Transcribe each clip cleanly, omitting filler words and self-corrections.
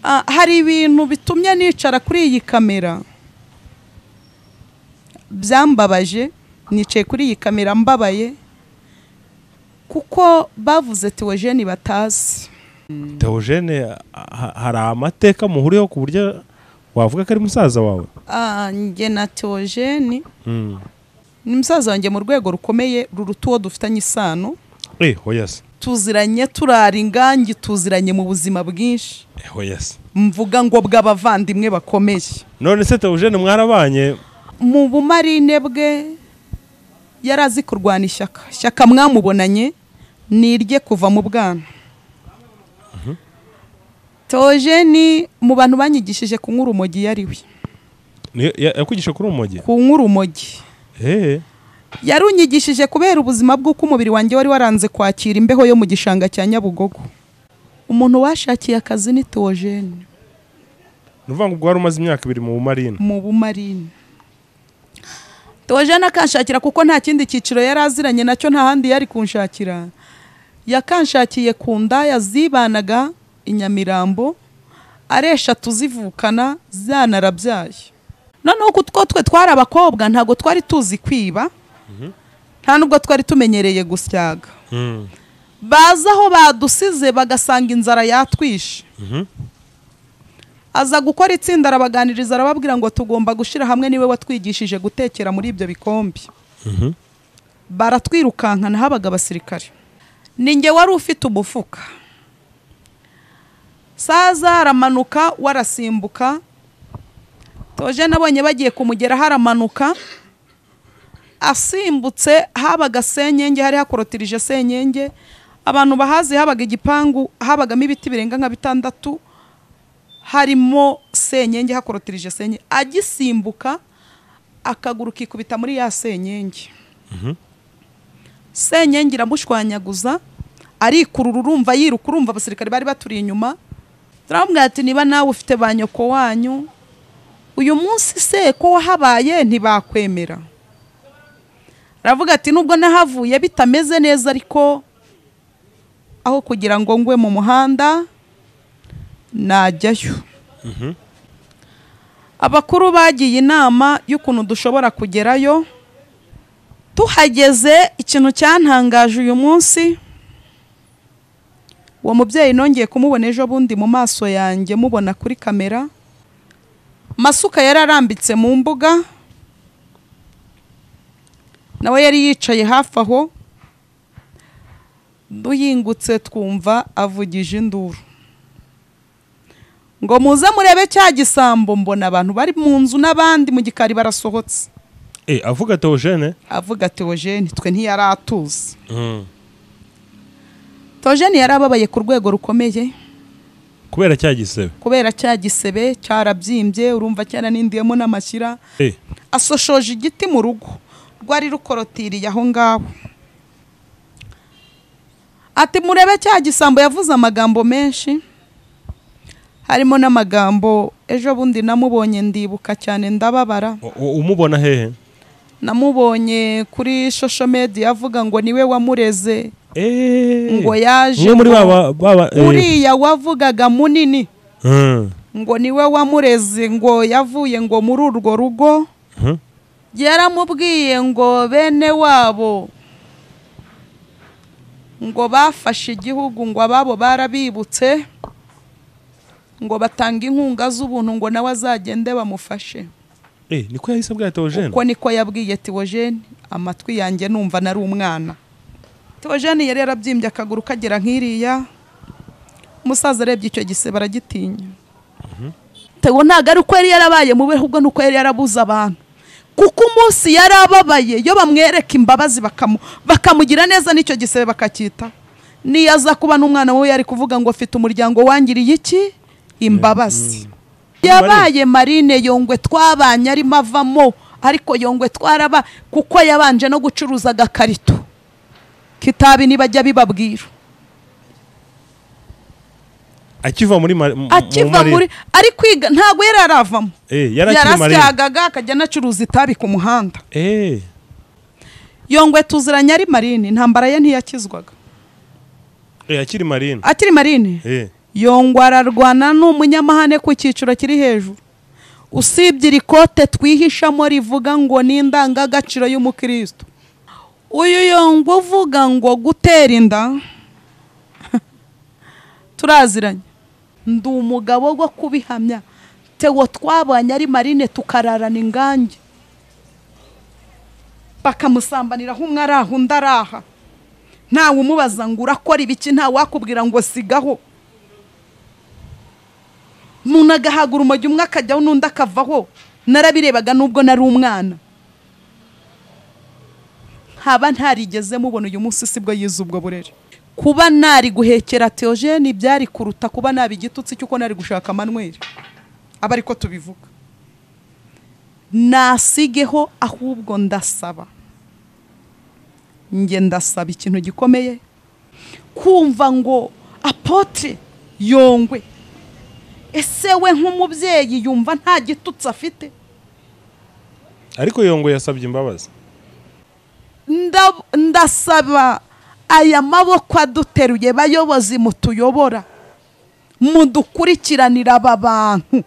Hari ibintu bitumye nicara kuri iyi kamera byambabaje, nicaye kuri iyi kamera mbabaye kuko bavuze Theogene batazi. Theogene hari amateka muhuriyeho ku buryo wavuga ko ari musaza wawe? Njye na Theogene ni musaza wanjye mu rwego rukomeye ruruta uwo dufitanye isano. Oya se. Tuziranye turara ingangi, tuziranye mu buzima bwinshi. Oya se. Mvuga ngo bw'abavandimwe bakomeye. None se Theogene mwarabanye? Mu bumarine bwe yarazi kurwana ishyaka. Ishyaka mwamubonanye nirye kuva mu bwana. Theogene mu bantu banyigishije kunywa urumogi yariwe. Yakwigisha kuri urumogi? Kunywa urumogi. Yarunyigishije kubera ubuzima bw'uko umubiri wanjye wari waranze kwakira imbeho yo mu gishanga cya Nyabugogo. Umuntu washakiye akazi ni Theogene. Nuvuga ngo wari umaze imyaka 2 mu bumarine. Mu bumarine. Theogene akanshakira kuko nta kindi cyiciro yari aziranye nacyo, nta handi yari kunshakira. Yakanshakiye ku ndaya zibanaga i Nyamirambo, ari 3 zivukana zanarabyaye. Noneho kutwo twe twari abakobwa ntago twari tuzi kwiba, nta nubwo twari tumenyereye gusyaga. Baza aho badusize bagasanga inzara yatwishe. Aza gukora itsinda arabaganiriza arababwira ngo tugomba gushira hamwe, niwe watwigishije gutekera muri ibyo bikombe. Baratwirukankana, habaga abasirikare. Ninjye wari ufite umufuka. Saza aramanuka warasimbuka. Theogene abonye bagiye kumugera haramanuka asimbutse, habaga senyenge, hari hakorotirije senyenge, abantu bahazi habaga igipangu habagamo ibiti birenga nka 6, harimo senyenge hakorotirije senyenge. Agisimbuka akaguru kikubita muri ya senyenge. Senyenge iramushwanyaguza, arikurura, urumva yiruka, urumva abasirikare bari baturi inyuma. Turamubwira ati niba nawe ufite ba nyoko wanyu uyu munsi se ko wahabaye ntibakwemera. Aravuga ati nubwo nahavuye bitameze neza, ariko aho kugira ngo ngwe mu muhanda najyayo. Abakuru bagiye inama y'ukuntu dushobora kugerayo. Tuhageze ikintu cyantangaje uyu munsi, uwo mubyeyi nongeye kumubona ejo bundi mu maso yanjye mubona kuri kamera. Masuka yararambitse mu mbuga, nawe yari yicaye hafi aho. Duhingutse twumva avugije induru ngo muze murebe cya gisambo. Mbona abantu bari mu nzu n'abandi mu gikari barasohotse. Avuga Theogene? Avuga Theogene, twe ntiyaratuzi. Theogene yarababaye ku rwego rukomeye kubera cya gisebe. Kubera cya gisebe cyarabyimbye, urumva cyaranindiyemo n'amashyira. Asoshoje igiti mu rugo rwari rukorotiriye aho ngaho. Ati murebe cya gisambo. Yavuze amagambo menshi, harimo n'amagambo ejo bundi namubonye ndibuka cyane ndababara. Umubona hehe? Namubonye kuri social media avuga ngo niwe wamureze. Ngo yaje muri baba uriya wavugaga munini ngo niwe wamureze, ngo yavuye ngo muri urwo rugo. Yaramubwiye ngo bene wabo ngo bafashe igihugu, ngo ababo barabibutse, ngo batanga inkunga z'ubuntu, ngo nawe azagende bamufashe. Niko yahise abwira Theogene? Uko niko yabwiye Theogene, amatwi yanjye numva nari umwana. Theogene yari yarabyimbye akaguru kagera nk'iriya. Umusaza arebye icyo gisebe aragitinya. Theo ntago ari uko yari yarabaye mube, ahubwo nuko yari yarabuze abantu. Kuko umunsi yarababaye iyo bamwereka imbabazi bakamugira neza n'icyo gisebe bakacyita. Niyaza kuba n'umwana we yari kuvuga ngo afite umuryango wangiriye iki? Imbabazi. Yabaye marine Yongwe twabanye arimo avamo, ariko Yongwe twaraba kuko yabanje no gucuruza agakarito kitabi nibajya bibabwira. Akiva muri ari kwiga ntago yari aravamo. Yarasyagaga akajya anacuruza itabi ku muhanda. Yongwe tuziranye ari marine, intambara ye ntiyakizwaga. Akiri marine. Akiri marine. Yongwe ararwana n'umunyamahane ku cyiciro kiri hejuru. Usibye iri kote twihishamo rivuga ngo ni indangagaciro y'umukristo. Uyu Yongwe uvuga ngo gutera inda turaziranye. Ndi umugabo wo kubihamya. Tewo twabanye ari marine tukararana ingange. Bakamusambanira umwe araha undi araha. Ntawe umubaza ngo urakora ibiki, ntawe wakubwira ngo sigaho. Umuntu agahagura umujyi umwe akajyaho n'undi akavaho. Narabirebaga nubwo nari umwana. Nkaba ntarigeze mubona uyu munsi sibwo yize ubwo burere. Kuba nari guhekera Theogene byari kuruta kuba nabi igitutsi cyuko nari gushaka Manuel. Aba ariko tubivuga. Nasigeho ahubwo ndasaba. Nge ndasaba ikintu gikomeye. Kumva ngo apotre Yongwe ese we nk'umubyeyi yumva nta gitutsi afite. Ariko Yongwe yasabye imbabazi. Ndasaba aya maboko aduteruye bayobozi mutuyobora mudukurikiranira aba bantu.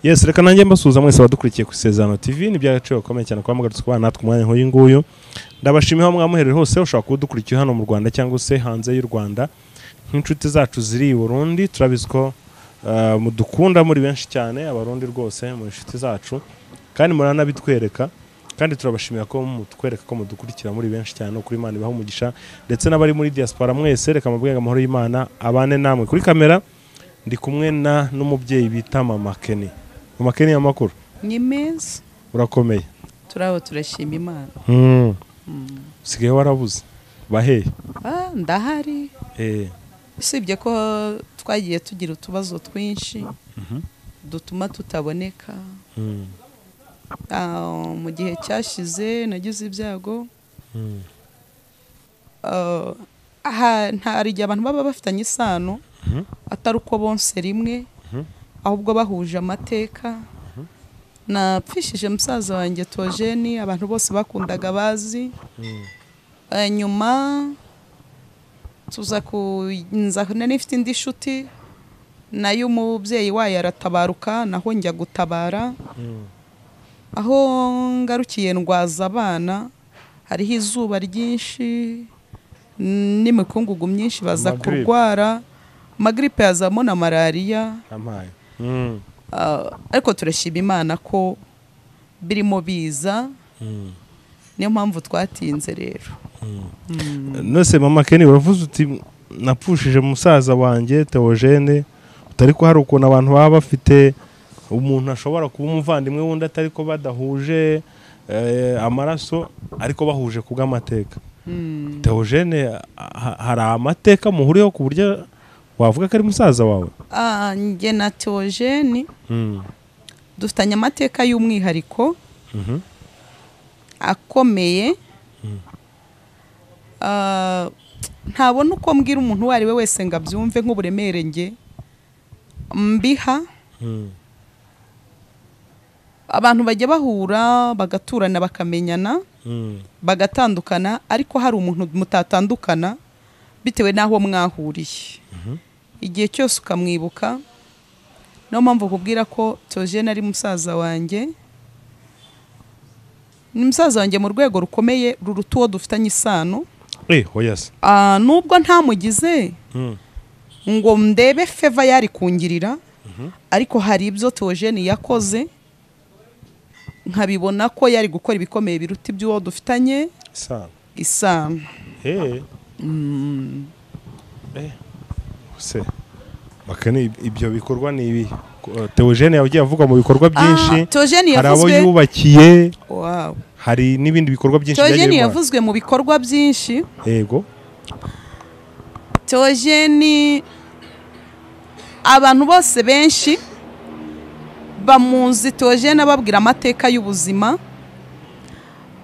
Yes, reka nanjye mbasuhuza mwese abadukurikiye ku Isezerano TV. Ni by'agaciro gakomeye cyane kuba mugarutse kubana natwe umwanya nk'uyu nguyu. Ndabashimiye aho mwamuhereye hose, ushobora kuba udukurikiye hano mu Rwanda cyangwa se hanze y'u Rwanda. Nk'inshuti zacu ziri i Burundi, turabizi ko mudukunda muri benshi cyane, abarundi rwose mu inshuti zacu, kandi muranabitwereka, kandi turabashimira ko mutwereka ko mudukurikira muri benshi cyane. Kuri Imana ibaha umugisha, ndetse n'abari muri diaspora mwese, reka mabwenga amahoro y'Imana abane namwe. Kuri kamera ndi kumwe na n'umubyeyi bita Mama Kenny. Mama Kenny, amakuru ni meza? Urakomeye? Turabo turashima Imana. Usigaye warabuze baheye? Ndahari. Usibye ko twagiye tugira utubazo twinshi dutuma tutaboneka. Mu gihe cyashize nagize ibyago. Hari igihe abantu baba bafitanye isano atari uko bonse rimwe, ahubwo bahuje amateka. Napfishije musaza wanjye Theogene, abantu bose bakundaga bazi. Nyuma tuza kunza nari mfite indi shuti nayo umubyeyi wayo aratabaruka, naho njya gutabara. Aho ngarukiye ndwaza abana, hariho izuba ryinshi n'imikungugu myinshi, baza kurwara amagripe, yazamo na malariya. Ariko turashima Imana ko birimo biza, niyo mpamvu twatinze rero. Nose Mama Kenny, uravuze uti napfushije musaza wanjye Theogene, utari ko hari ukuntu abantu baba bafite umuntu ashobora kuba umuvandimwe wundi atari ko badahuje amaraso ariko bahuje kubw'amateka. Theogene hari amateka muhuriyeho ku buryo wavuga ko ari musaza wawe? Njye na Theogene dufitanye amateka y'umwihariko akomeye. Ntabona uko mbwira umuntu uwo ari we wese ngo abyumve nk'uburemere nge mbiha. Abantu bajya bahura bagaturana bakamenyana bagatandukana, ariko hari umuntu mutatandukana bitewe n'aho mwahuriye. Igihe cyose ukamwibuka. Niyo mpamvu kubwira ko Theogene ari musaza wanjye. Ni musaza wanjye mu rwego rukomeye ruruta uwo dufitanye isano. Nubwo ntamugize ngo ndebe favor yari kungirira, ariko hari ibyo Theogene yakoze nkabibona ko yari gukora ibikomeye biruta iby'uwo dufitanye isano. Se Makeni, ibyo bikorwa ni ibi Theogene yagiye avuga mu bikorwa byinshi. Theogene hari abo yavuzwe yubakiye, wow. Hari n'ibindi bikorwa byinshi Theogene byagiye bikora. yavuzwe mu bikorwa byinshi. Yego. Theogene abantu bose benshi bamuzi Theogene ababwira amateka y'ubuzima,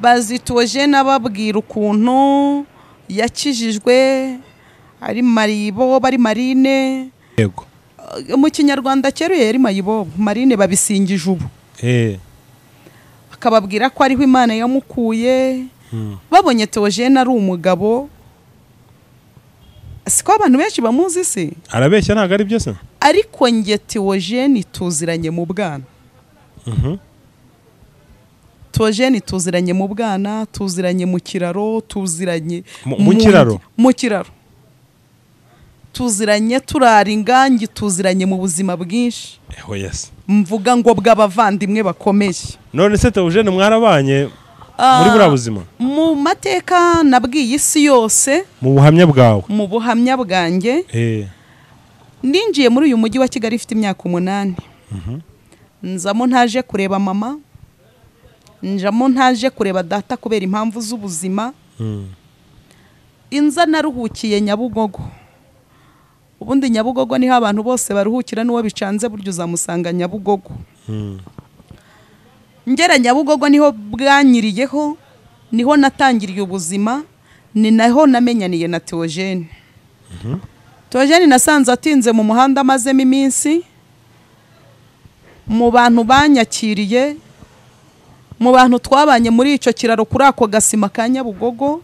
bazi Theogene ababwira ukuntu yakijijwe ari maribo bari marine. Yego. Mu Kinyarwanda cyeruye yari mayibobo, marine babisingije ubu. Akababwira ko ariho Imana yamukuye, Babonye Theogene ari umugabo, siko abantu benshi bamuzi se? Arabeshya ntabwo ari byo se? Ariko nge Theogene tuziranye mu bwana. Theogene tuziranye mu bwana, tuziranye mu kiraro, tuziranye mu kiraro, mu kiraro tuziranye, turara ingangi, tuziranye mu buzima bwinshi. Oh yes. Mvuga ngo bw'abavandimwe bakomeye. None se Theogene mwarabanye muri buriya buzima? Mu mateka nabwiye isi yose, mu buhamya bwawe, mu buhamya bwanjye, ninjiye muri uyu mujyi wa Kigali ifite imyaka 8. Nzamo ntaje kureba mama, njamo ntaje kureba data kubera impamvu z'ubuzima. Inza naruhukiye Nyabugogo. Ubundi Nyabugogo niho abantu bose baruhukira, n'uwo bicanze buryo uzamusanga Nyabugogo. Ngera Nyabugogo niho bwanyiriyeho, niho natangiriye ubuzima, ni naho namenyaniye na Theogene. Theogene nasanze atinze mu muhanda amazemo iminsi, mu bantu banyakiriye, mu bantu twabanye muri icyo kiraro kuri ako gasima ka Nyabugogo,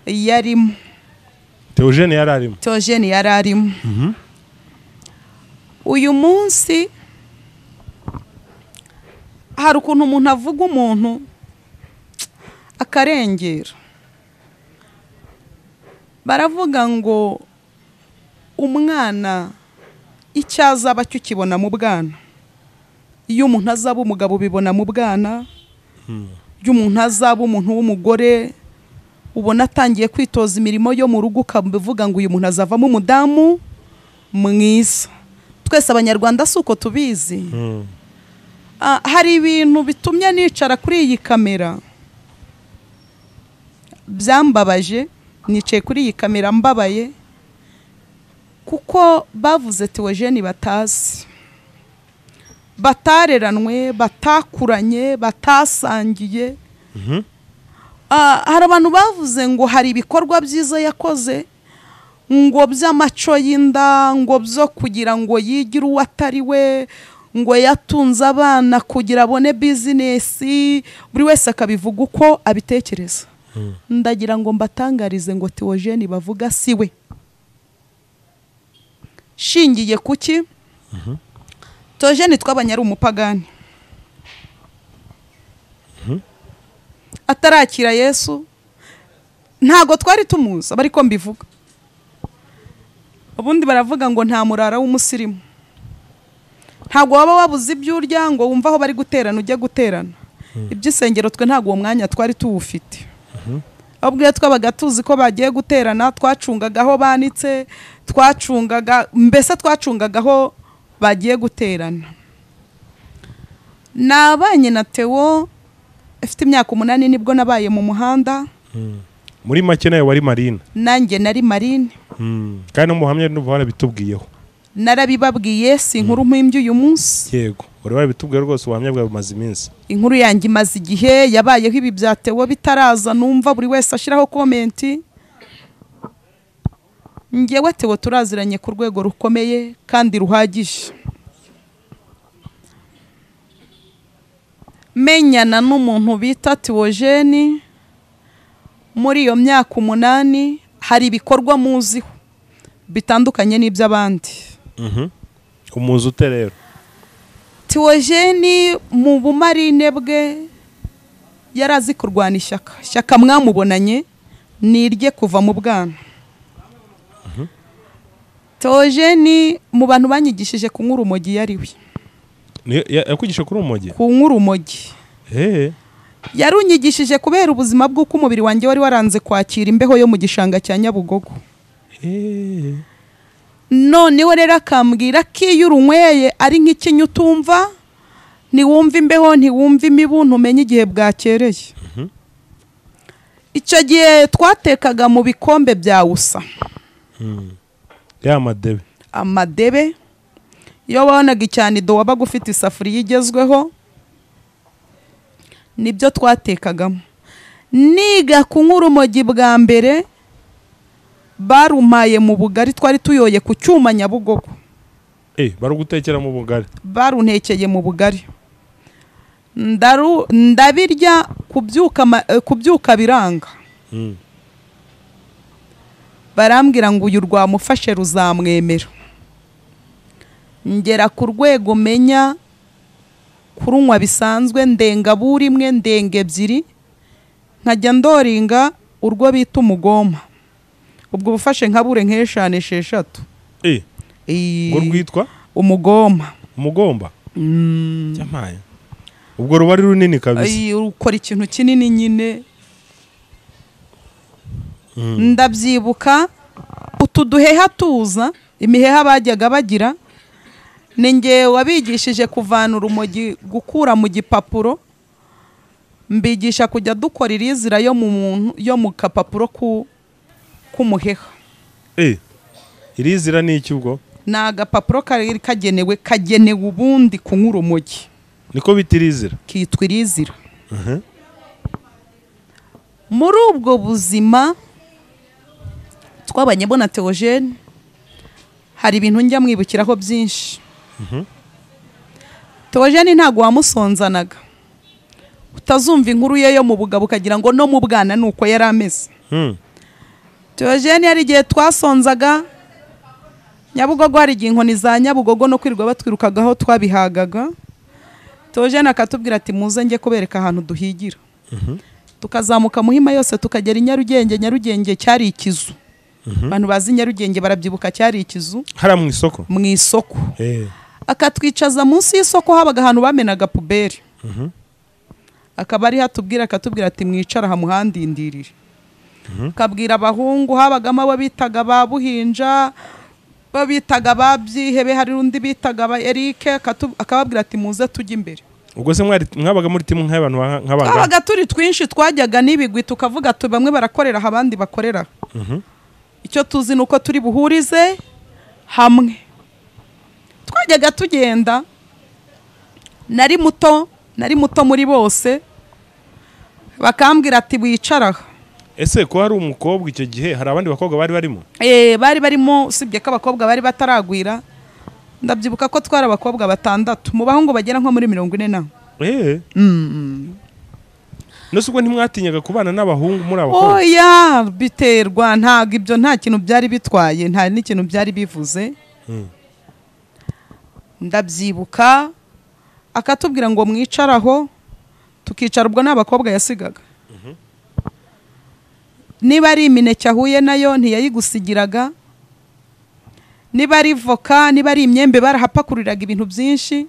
yarimo. Theogene yari arimo. Theogene yari arimo. Uyu munsi hari ukuntu umuntu avuga umuntu akarengera. Baravuga ngo umwana icyo azaba cyo ukibona mu bwana. Iyo umuntu azaba umugabo ubibona mu bwana. Iyo umuntu azaba umuntu w'umugore ubona atangiye kwitoza imirimo yo mu rugo, ukavuga ngo uyu muntu azavamo umudamu mwiza. Twese abanyarwanda si uko tubizi. Hari ibintu bitumye nicara kuri iyi kamera byambabaje, nicaye kuri iyi kamera mbabaye kuko bavuze Theogene batazi, batareranwe, batakuranye, batasangiye. Hari abantu bavuze ngo hari ibikorwa byiza yakoze, ngo by'amaco y'inda, ngo byo kugira ngo yigire uwo atari we, ngo yatunze abana kugira abone bizinesi, buri wese akabivuga uko abitekereza. Ndagira ngo mbatangarize ngo Theogene bavuga si we. Shingiye kuki? Theogene twabanye ari umupagani. Atarakira Yesu, ntago twari tumuzi, ariko mbivuga. Ubundi baravuga ngo nta murara w'umusirimu. Ntago waba wabuze ibyo urya ngo wumva aho bari guterana ujye guterana. Iby'isengero twe ntago uwo mwanya twari tuwufite. Ahubwo twabaga tuzi ko bagiye guterana, twacungaga aho banitse, twacungaga mbese twacungaga aho bagiye guterana. Nabanye na Theo afite imyaka 8 nibwo nabaye mu muhanda. Muri make nawe wari Marine? Nanjye nari Marine. Kandi n'umuhamya n'ubu warabitubwiyeho. Narabibabwiye, si inkuru mpimbye uyu munsi. Yego, wari warabitubwiye rwose, ubuhamya bwawe bumaze iminsi. Inkuru yanjye imaze igihe, yabayeho ibi bya Theo bitaraza, numva buri wese ashiraho comment. Ngewe Theo turaziranye ku rwego rukomeye kandi ruhagije. Menyana n'umuntu bita Theogene muri iyo myaka 8, hari ibikorwa muziho bitandukanye n'iby'abandi. Umuzi ute rero? Theogene mu bumarine bwe yarazi kurwana ishyaka. Ishyaka mwamubonanye nirye kuva mu bwana. Theogene mu bantu banyigishije kunywa urumogi yari we. Yakwigisha kuri urumogi? Kunywa urumogi. Yarunyigishije kubera ubuzima bw'uko umubiri wanjye wari waranze kwakira imbeho yo mu gishanga cya Nyabugogo. Noneho rero akambwira ko iyo urunyweye ari nk'ikinya utumva, ntiwumva imbeho, ntiwumva imibu, ntumenye igihe bwakereye. Icyo gihe twatekaga mu bikombe bya usa. Ya madebe. Amadebe. Iyo wabonaga icyanido wabaga ufite isafuriya igezweho, nibyo twatekagamo. Niga kunywa urumogi bwa mbere, barumaye mu bugari twari tuyoye ku cyuma Nyabugogo. Barugutekera mu bugari? Baruntekeye mu bugari. Ndabirya kubyuka biranga. Barambwira ngo uyu rwamufashe ruzamwemera. Ngera ku rwego menya kurunywa bisanzwe, ndenga buri imwe, ndenga ebyiri, nkajya ndoringa urwo bita umugoma. Ubwo bufashe nkabure nk'eshanu esheshatu. Ngo rwitwa umugoma. Umugomba? Cyamaye. Ubwo ruba ari runini kabisa. Ukora ikintu kinini nyine. Ndabyibuka utu duheha tuza, imiheha bajyaga bagira, ni nge wabigishije kuvana urumogi gukura mu gipapuro, mbigisha kujya dukora irizira yo mu muntu yo mu kapapuro k'umuheha. Irizira ni iki ubwo? Ni agapapuro kari kagenewe ubundi kunywa urumogi. Niko bita irizira? Kitwa irizira. Muri ubwo buzima twabanye bona Theogene, hari ibintu njya mwibukiraho byinshi. Theogene ntago wamusonzanaga, utazumva inkuru ye yo mu bugabo ukagira ngo no mu bwana nuko yari ameze. Theogene yari igihe twasonzaga Nyabugogo, hari igihe inkoni za Nyabugogo no kwirirwa batwirukagaho twabihagaga. Theogene akatubwira ati muze njye kubereka ahantu duhigira. Tukazamuka Muhima yose tukagera i Nyarugenge. Nyarugenge cyari ikizu. Abantu bazi Nyarugenge barabyibuka, cyari ikizu. Hara mu isoko? Mu isoko. Akatwicaza munsi y'isoko, habaga ahantu bamenaga puberi. Akaba ari hatubwira, akatubwira ati mwicara aha muhandindirire. Akabwira abahungu, habagamo abo bitaga ba Buhinja, bo bitaga ba Byihebe, hari undi bitaga ba Eric, akababwira ati muze tujye imbere. Ubwo se mwabaga muri timu nk'abantu nk'abanga? Twabaga turi twinshi, twajyaga n'ibigwi tukavuga tu bamwe barakorera abandi bakorera. Icyo tuzi nuko turi buhurize hamwe. Twajyaga tugenda, nari muto muri bose, bakambwira ati wicara. Ese ko hari umukobwa icyo gihe, hari abandi bakobwa bari barimo? Bari barimo, usibye ko abakobwa bari bataragwira. Ndabyibuka ko twari abakobwa batandatu, mu bahungu bagera nko muri 40 na. Nose ubwo ntimwatinyaga kubana n'abahungu muri abakobwa? Oya, biterwa, ntago ibyo nta kintu byari bitwaye, nta n'ikintu byari bivuze. Ndabyibuka akatubwira ngo mwicaraho, tukicara, ubwo n'abakobwa yasigaga. Niba ari imineke ahuye nayo ntiyayigusigiraga, niba ari voka, niba ari imyembe, barahapakuriraga ibintu byinshi,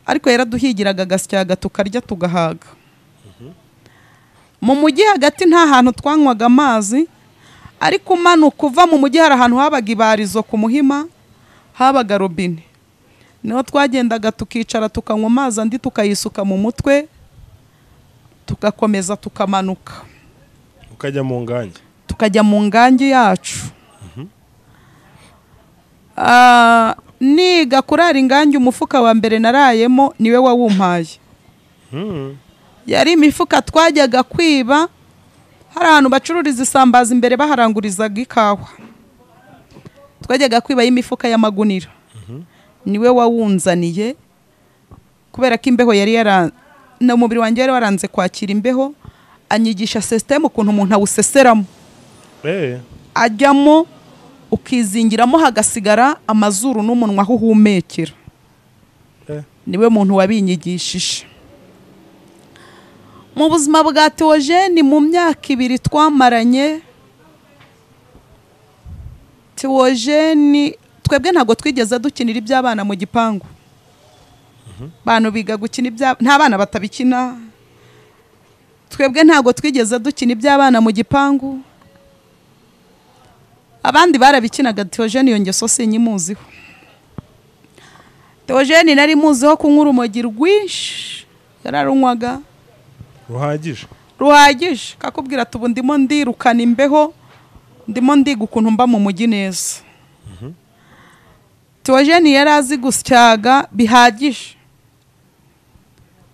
ariko yaraduhigiraga agasyaga tukarya tugahaga. Mu mujyi hagati nta hantu twanywaga amazi, ariko umanuka uva mu mujyi hari ahantu habaga ibarizo ku Muhima, habaga robine. Niho twagendaga tukicara tukanywa amazi, andi tukayisuka mu mutwe, tugakomeza tukamanuka. Ukajya mu ngange? Tukajya mu ngange yacu. Niga kurara ingange, umufuka wa mbere narayemo niwe wawumpaye. Yari imifuka twajyaga kwiba, hari ahantu bacururiza isambaza imbere baharangurizaga ikawa. Twajyaga kwiba imifuka y'amagunira. Niwe wawunzaniye, kubera ko imbeho yari na umubiri wanjye yari waranze kwakira imbeho, anyigisha system ukuntu umuntu awuseseramo. Ajyamo ukizingiramo hagasigara amazuru n'umunwa aho uhumekera. Niwe muntu wabinyigishije. Mu buzima bwa Theogene mu myaka ibiri twamaranye, Theogene twebwe ntago twigeze dukinira iby'abana mu gipangu. Bantu biga gukina ibya, nta bana batabikina. Twebwe ntago twigeze dukina iby'abana mu gipangu. Abandi barabikinaga, Theogene iyo ngeso sinyimuziho. Theogene nari muziho kunywa urumogi rwinshi, yararunywaga ruhagije, kakubwira ati ubu ndimo ndirukana imbeho, ndimo ndiga ukuntu mba mu mujyi neza. Theogene yari azi gusyaga bihagije.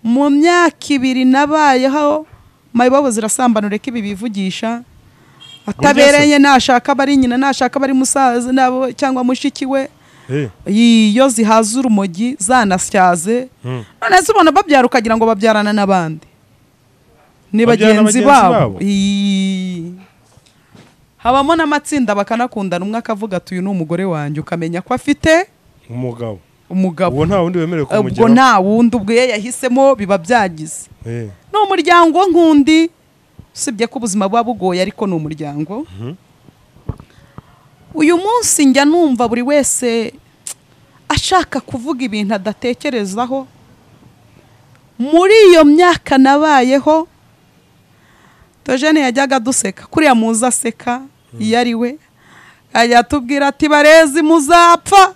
Mu myaka ibiri nabayeho, mayibobo zirasambana, ureke ibi bivugisha, atabereye nashaka bari nyina, nashaka bari musaza nabo cyangwa mushiki we. Iyo zihaza urumogi zanasyaze, none se ubona babyara ukagira ngo babyarana n'abandi, ni bagenzi babo. Habamo n'amatsinda bakanakundana, umwe akavuga ati uyu ni umugore wanjye, ukamenya ko afite umugabo. Umugabo ubwo nta wundi wemerewe kumugeraho, ubwo nta wundi, ubwo iyo yahisemo biba byagize. Ni umuryango nk'undi, usibye ko ubuzima buba bugoye, ariko ni umuryango. Uyu munsi njya numva buri wese ashaka kuvuga ibintu adatekerezaho. Muri iyo myaka nabayeho, Tojene yajyaga duseka kuriya muza aseka iyo ari we, ajya atubwira ati barezi muzapfa,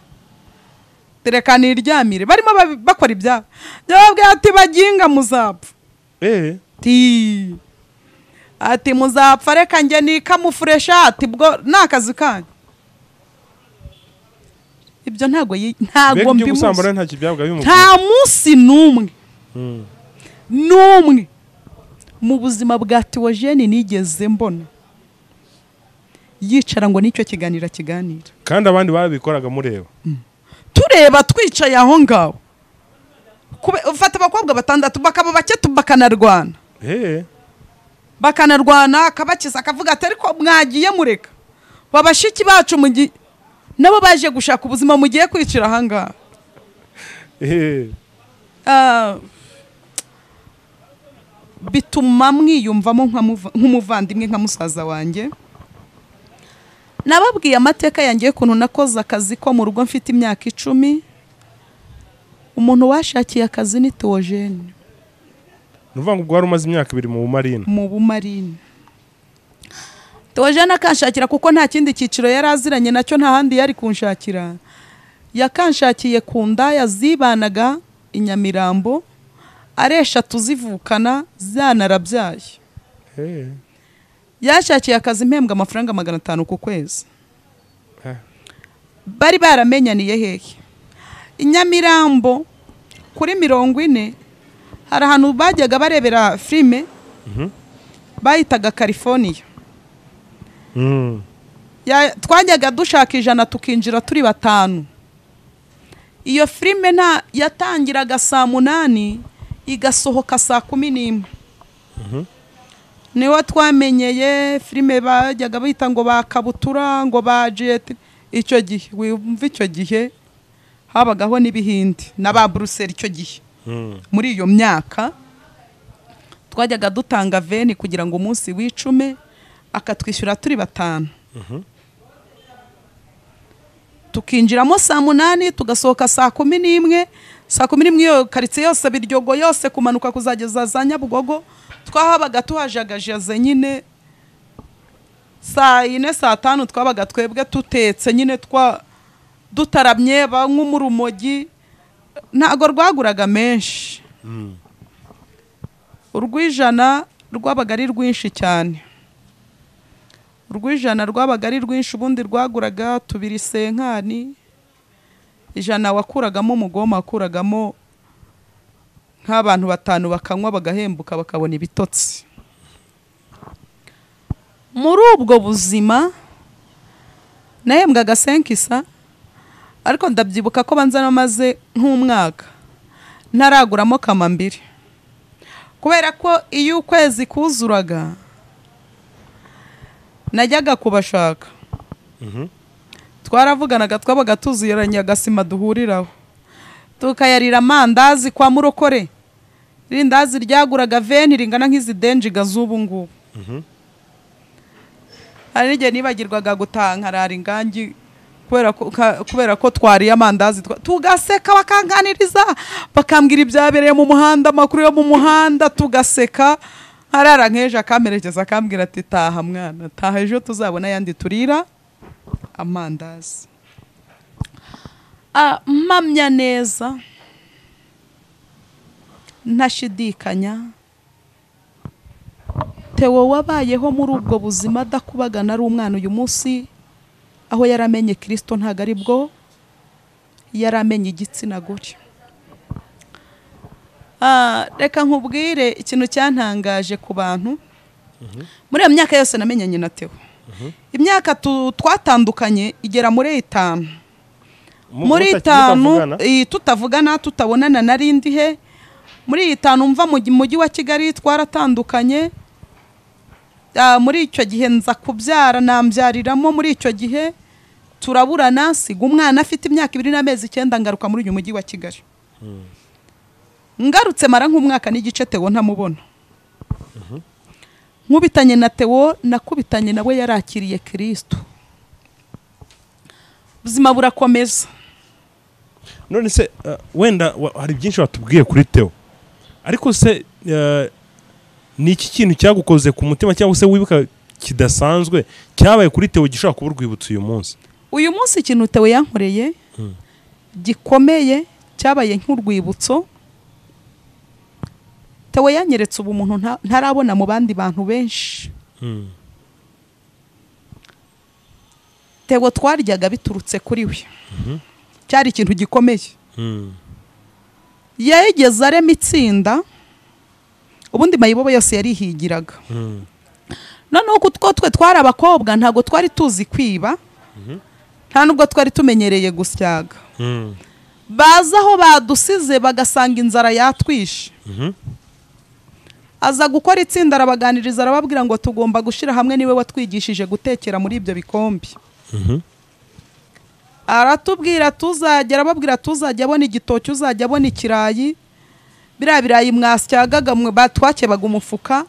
reka niryamire. Barimo bakora ibyabo, yababwira ati baginga muzapfa, ati muzapfa, reka njye nikamufuresha, ati bwo ni akazi kanyu. Ibyo ntago mbimuzi, nta munsi n'umwe n'umwe mu buzima bwa Theogene nigeze mbona yicara ngo nicyo kiganira kiganira, kandi abandi babikoraga mureba, tureba twicaye aho ngaho. Ufata abakobwa batandatu bakaba bake bakanarwana, bakanarwana, akabakiza akavuga ati ariko mwagiye mureka babashiki bacu nabo baje gushaka ubuzima mugiye kwicira aha ngaha. Bituma mwiyumvamo nk'umuvandimwe, nka musaza wanjye. Nababwiye amateka yanjye ukuntu nakoze akazi ko mu rugo mfite imyaka 10. Umuntu washakiye akazi ni Theogene. Nuvuga ngo wari umaze imyaka 2 mu bumarine. Mu bumarine. Theogene akanshakira kuko nta kindi cyiciro yari aziranye nacyo, nta handi yari kunshakira. Yakanshakiye ku ndaya zibanaga i Nyamirambo, ari 3 zivukana zanarabyaye. Yashakiye akazi mpembwa amafaranga 500 ku kwezi. Bari baramenyaniye hehe? I Nyamirambo kuri 40 hari ahantu bajyaga barebera filime, bayitaga California. Twajyaga dushaka 100 tukinjira turi 5. Iyo filime nta yatangiraga saa 8 igasohoka saa 11. Niho twamenyeye filime bajyaga bita ngo ba kabutura, ngo ba jet. Icyo gihe wumva, icyo gihe habagaho n'ibihindi n'aba Brussels. Icyo gihe muri iyo myaka twajyaga dutanga veni kugira ngo umunsi w'icume akatwishyura turi 5. Tukinjiramo saa 8 tugasohoka saa 11. Saa 11 iyo karitsiye yose Biryogo yose kumanuka kuzageza za Nyabugogo twahabaga tuhajagajaze nyine. Saa 4 saa 5 twabaga twebwe tutetse nyine, twa dutaramye banywa urumogi. Ntago rwaguraga menshi, urw'ijana rwabaga ari rwinshi cyane, urw'ijana rwabaga ari rwinshi. Ubundi rwaguraga 2 senkani, 100 wakuragamo umugoma, wakuragamo nk'abantu 5 bakanywa bagahembuka bakabona ibitotsi. Muri ubwo buzima nahembwaga 5 ariko ndabyibuka ko banza namaze nk'umwaka ntaraguramo kamambiri, kubera ko iyo ukwezi kuzuraga najyaga kubashaka. Twaravuganaga, twabaga tuziranye agasima duhuriraho, tukayarira amandazi kwa murokore. Irindazi ryaguraga veni ringana nk'izi denjiga z'ubu ngubu. Hari n'igihe nibagirwaga gutaha nkarara ingangi kubera ko twariye amandazi, tugaseka bakanganiriza, bakambwira ibyabereye mu muhanda, amakuru yo mu muhanda, tugaseka. Nkarara nk'ejo akamperekeza akambwira ati taha mwana, taha ejo tuzabona yandi turira amandazi. Mpamya neza ntashidikanya, Theo wabayeho muri ubwo buzima adakubagana ari umwana. Uyu munsi aho yaramenye Kristo ntago ari bwo yaramenye igitsina gore. Reka nkubwire ikintu cyantangaje ku bantu. Muri iyo myaka yose namenyanye na Theo, imyaka twatandukanye igera muri 5. Muri 5 tutavugana tutabonana narindi he. Muri 5 mva mu mujyi wa Kigali twaratandukanye. Muri icyo gihe nza kubyara nambyariramo, muri icyo gihe turaburana siga umwana afite imyaka 2 n'amezi 9 ngaruka muri uyu mujyi wa Kigali. Ngarutse mara nk'umwaka n'igice Theo ntamubona. Nkubitanye na Theo, nakubitanye nawe yarakiriye Kristo. Ubuzima burakomeza. None se wenda hari byinshi watubwiye kuri Theo, ariko se ni iki kintu cyagukoze ku mutima cyangwa se wibuka kidasanzwe cyabaye kuri Theo gishobora kuba urwibutso uyu munsi? Uyu munsi ikintu Theo yankoreye gikomeye cyabaye nk'urwibutso, Theo yanyeretse ubumuntu ntarabona mu bandi bantu benshi. Theo twaryaga biturutse kuri we. Cyari ikintu gikomeye. Yageze arema itsinda, ubundi mayibobo yose yarihigiraga. Noneho kutwo twe twari abakobwa ntago twari tuzi kwiba, nta nubwo twari tumenyereye gusyaga. Baza aho badusize bagasanga inzara yatwishe. Aza gukora itsinda arabaganiriza arababwira ngo tugomba gushira hamwe, niwe watwigishije gutekera muri ibyo bikombe. Aratubwira tuzagera, ababwira tuzajya abona igitoki, uzajya abona ikirayi, biriya birayi mwasyagaga mwe batwakebaga umufuka,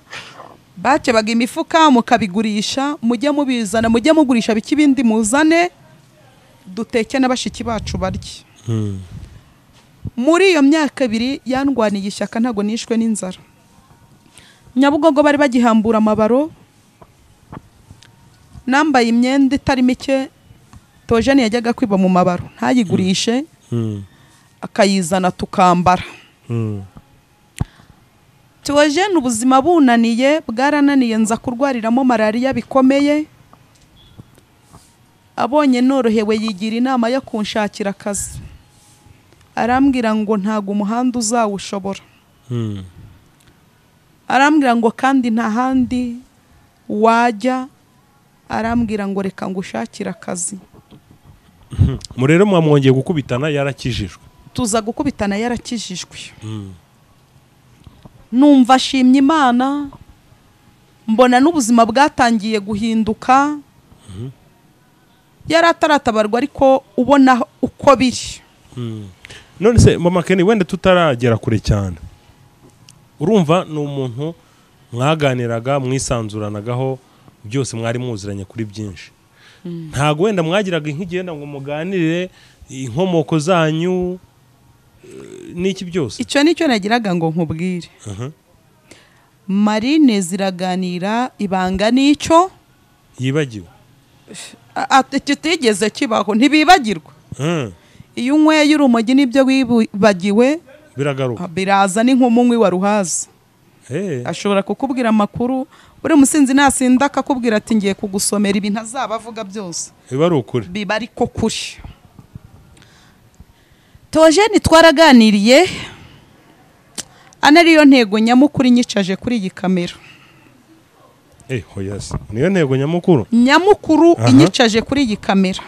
bakebaga imifuka mukabigurisha, mujye mubizana, mujye mugurisha bikibindi muzane duteke n'abashiki bacu barye. Muri iyo myaka 2 yandwaniye ishyaka ntago nishwe n'inzara. Nyabugogo bari bagihambura amabaro, nambaye imyenda itari mike Theogene yajyaga kwiba mu mabaro ntayigurishe, akayizana tukambara. Theogene ubuzima bunaniye bwarananiye, nza kurwariramo malaria bikomeye. Abonye norohewe yigira inama yo kunshakira akazi, arambwira ngo ntago umuhanda uzawushobora. Arambwira ngo kandi nta handi wajya, arambwira ngo reka ngushakira akazi. Murero mwamwongeye gukubitana yarakijijwe? Tuza gukubitana yarakijijwe. Numva ashimye Imana, mbona n'ubuzima bwatangiye guhinduka. Yarataratabarwa ariko ubona uko biri. None se mama Kenny, wenda tutaragera kure cyane, urumva ni umuntu mwaganiraga mwisanzuranagaho byose, mwari muziranye kuri byinshi. Ntago wenda mwagiraga inkigenda ngo muganirire inkomoko zanyu n'iki byose? Icyo nicyo nagiraga ngo nkubwire. Marine ziraganira ibanga n'icyo yibagiwe kitigeze kibaho, ntibibagirwa. Iyo unyweye urumogi nibyo wibagiwe biragaruka, biraza ni nk'umunywi wa ruhaza. Ashobora kukubwira amakuru, buri musinzi nasinda akakubwira ati ngiye kugusomera ibintu azaba avuga byose, biba ari ukuri, biba ariko kuri. Theogene twaraganiriye, anariyo ntego nyamukuru inyicaje kuri iyi kamera. Hoyas, niyo ntego nyamukuru? Nyamukuru inyicaje kuri iyi kamera.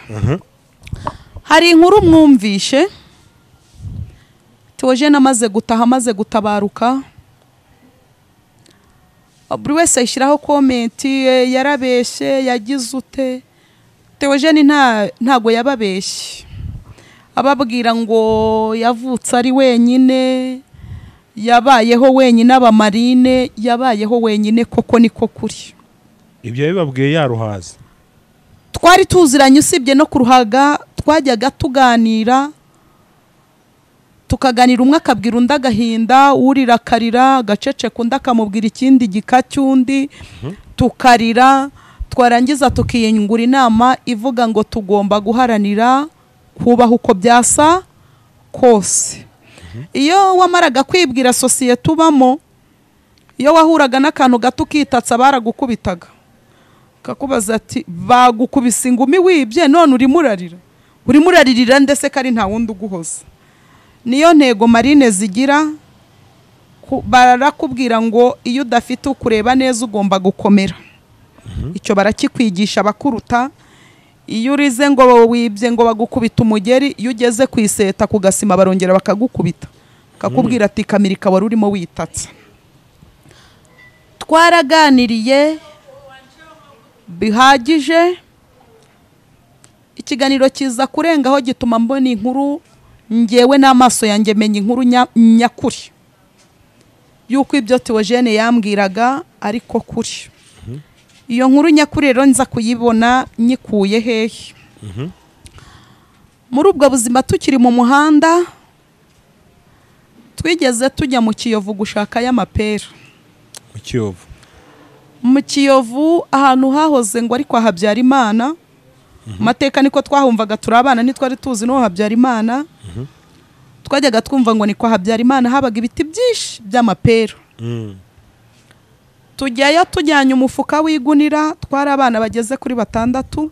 Hari inkuru mwumvishe, Theogene amaze gutaha, amaze gutabaruka, buri wese ayishyiraho komenti, yarabeshye, yagize ute. Theogene ntago yababeshye, ababwira ngo yavutse ari wenyine, yabayeho wenyine, abamarine yabayeho wenyine, koko niko kuri. Ibyo yabibabwiye yaruhaze? Twari tuziranye, usibye no kuruhaga twajyaga tuganira, tukaganira umwe akabwira undi agahinda, urira akarira, agaceceka undi akamubwira ikindi gika cy'undi, tukarira, twarangiza tukiyungura inama ivuga ngo tugomba guharanira kubaho uko byasa kose. Iyo wamaraga kwibwira sosiyete ubamo, iyo wahuraga n'akantu gato ukitatsa baragukubitaga, kakubaza ati bagukubise ingumi wibye none urimo urarira, urimo uraririra ndetse kari nta wundi uguhoza. Niyo ntego marine zigira, barakubwira ngo iyo udafite ukureba neza ugomba gukomera. Icyo barakikwigisha abakuruta. Iyo urize ngo wibye ngo bagukubita umugeri, iyo ugeze ku iseta ku gasima barongera bakagukubita, kakubwira ati kamirika wari urimo witatse. Twaraganiriye bihagije, ikiganiro kiza kurengaho gituma mbona inkuru ngewe n'amaso yanjye menya inkuru nyakuri yuko ibyo Theogene yambwiraga ariko kuri. Iyo nkuru nyakuri rero nza kuyibona nyikuye hehe? Muri ubwo buzima tukiri mu muhanda twigeze tujya mu Kiyovu gushaka y'amapera. Mu Kiyovu, mu Kiyovu ahantu hahoze ngo ariko Habyarimana. Mateka niko twahumvaga turi abana, ntitwari tuzi no Habyarimana. Twajyaga twumva ngo ni kwa Habyarimana habaga ibiti byinshi by'amapera. Tujyayo tujyanye umufuka w'igunira, twari abana bageze kuri 6,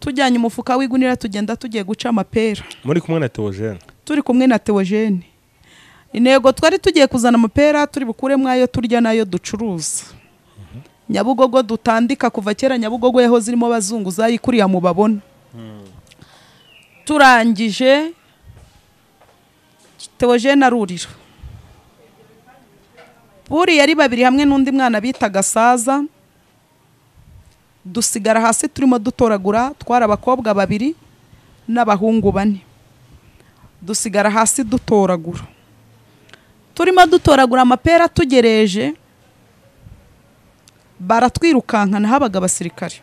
tujyanye umufuka w'igunira tugenda tugiye guca amapera. Muri kumwe na Theogene? Turi kumwe na Theogene. Intego twari tugiye kuzana amapera turi bukuremo ayo turya nayo ducuruza. Nyabugogo dutandika kuva kera, Nyabugogo yahoze irimo abazunguzayi kuriya mubabona. Turangije Theogene arurira. Buri yari babiri hamwe n'undi mwana bitaga Saza, dusigara hasi turimo dutoragura, twari abakobwa 2 n'abahungu 4. Dusigara hasi dutoragura, turimo dutoragura amapera tugereje, baratwirukankana. Habaga abasirikare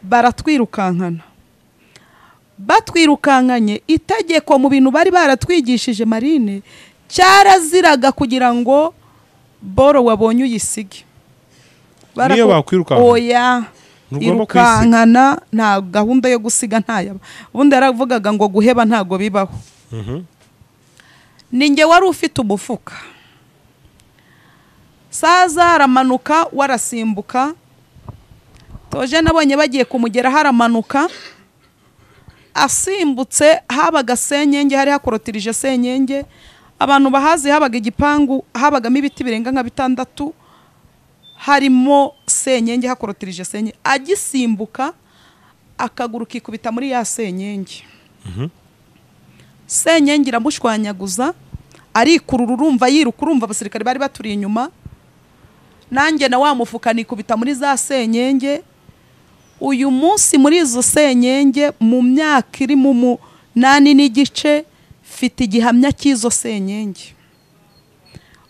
baratwirukankana, batwirukankanye. Itegeko mu bintu bari baratwigishije marine cyaraziraga kugira ngo boro wabonye uyisige. Niyo bakwirukankana? Oya, irukankana nta gahunda yo gusiga ntayaba. Ubundi yaravugaga ngo guheba ntago bibaho. Ninjye wari ufite umufuka. Saza aramanuka warasimbuka. Theogene nabonye bagiye kumugera haramanuka, asimbutse habaga senyenge, hari hakorotirije senyenge. Abantu bahazi habaga igipangu, habagamo ibiti birenga nka 6, harimo senyenge, hakorotirije senyenge. Agisimbuka akaguru kikubita muri ya senyenge. Senyenge iramushwanyaguza, arikurura urumva yiruka, urumva abasirikare bari baturi inyuma. Nanjye na wa mufuka nikubita muri za senyenge. Uyu munsi muri izo senyenge mu myaka iri mu 8 n'igice mfite igihamya cy'izo senyenge.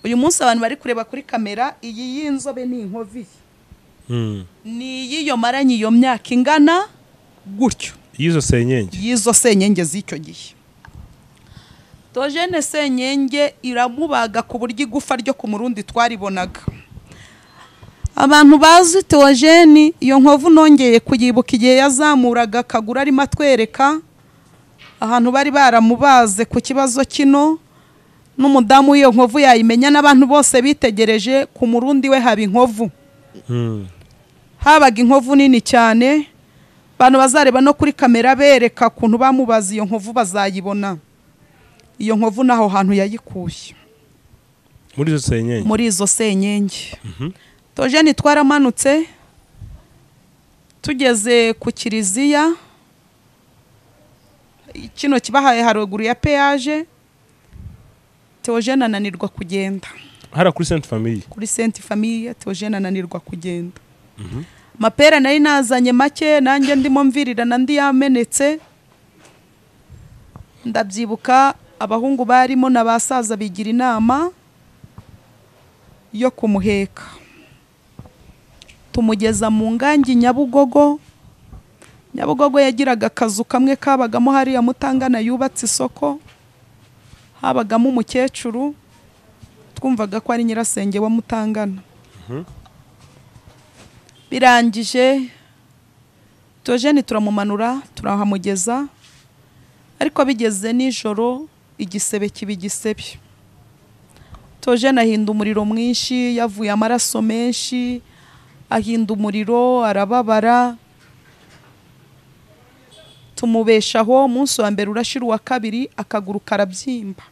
Uyu munsi abantu bari kureba kuri kamera iyi y'inzobe ni inkovi. Ni yiyo maranye iyo myaka ingana gutyo. Y'izo senyenge. Y'izo senyenge z'icyo gihe. Theogene senyenge iramubaga ku buryo igufa ryo ku murundi twaribonaga. Abantu bazi Theogene iyo nkovu nongeye kuyibuka igihe yazamuraga akaguru arimo atwereka ahantu bari baramubaze ku kibazo kino, n'umudamu w'iyo nkovu yayimenya, n'abantu bose bitegereje ku murundi we haba inkovu. Habaga inkovu nini cyane, abantu bazareba no kuri kamera bereka kuntu bamubaza iyo nkovu bazayibona. Iyo nkovu naho hantu yayikuye. Muri izo senyenge. Muri izo senyenge. Theogene twaramanutse tugeze ku kiliziya kino kibahaye haruguru ya peage. Theogene ananirwa kugenda. Hara kuri Sainte Famille. Kuri Sainte Famille Theogene ananirwa kugenda. Mapera nari nazanye make, nanjye ndimo mvirirana ndi yamenetse. Ndabyibuka abahungu barimo n'abasaza bigira inama yo kumuheka. Tumugeza mu ngangi Nyabugogo. Nyabugogo yagiraga akazu kamwe kabagamo hariya Mutangana yubatse isoko, habagamo umukecuru twumvaga ko ari nyirasenge wa Mutangana. Birangije Theogene turamumanura turahamugeza, ariko bigeze nijoro igisebe kiba igisebe. Theogene ahinda umuriro mwinshi, yavuye amaraso menshi, ahinda umuriro arababara. Tumubeshaho umunsi wa mbere urashira, uwa kabiri akaguru karabyimba.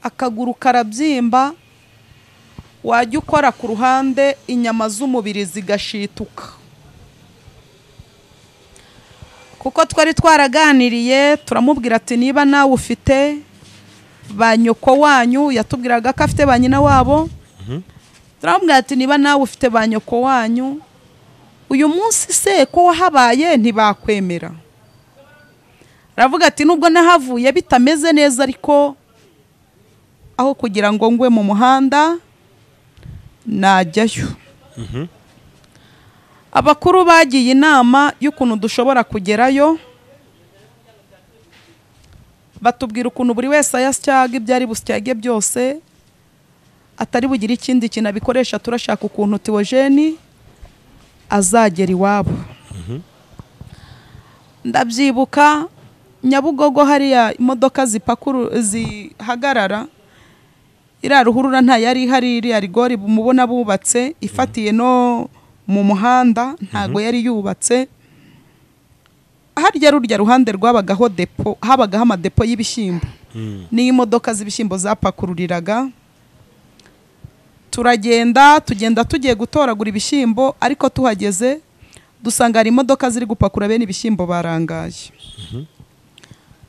Akaguru karabyimba, wajya ukora ku ruhande inyama z'umubiri zigashituka. Kuko twari twaraganiriye, turamubwira ati niba nawe ufite ba nyoko wanyu, yatubwiraga ko afite ba nyina wabo. Turamubwira ati niba nawe ufite ba nyoko wanyu, uyu munsi se ko wahabaye ntibakwemera. Aravuga ati nubwo nahavuye bitameze neza, ariko aho kugira ngo ngwe mu muhanda najyayo. Abakuru bagiye inama y'ukuntu dushobora kugerayo, batubwira ukuntu buri wese ayasyaga ibyo ari busyage byose, atari bugire ikindi kintu abikoresha. Turashaka ukuntu Theogene azagera iwabo. Ndabyibuka Nyabugogo hariya imodoka zipakuru zihagarara, iriya ruhurura nta yari ihari, iriya rigori mubona bubatse ifatiye no mu muhanda ntago yari yubatse. Harya rurya ruhande rwabagaho depo, habagaho amadepo y'ibishyimbo, niyo imodoka z'ibishyimbo zapakururiraga. Turagenda tugenda tugiye gutoragura ibishyimbo, ariko tuhageze dusanga hari imodoka ziri gupakura bene ibishyimbo barangaye.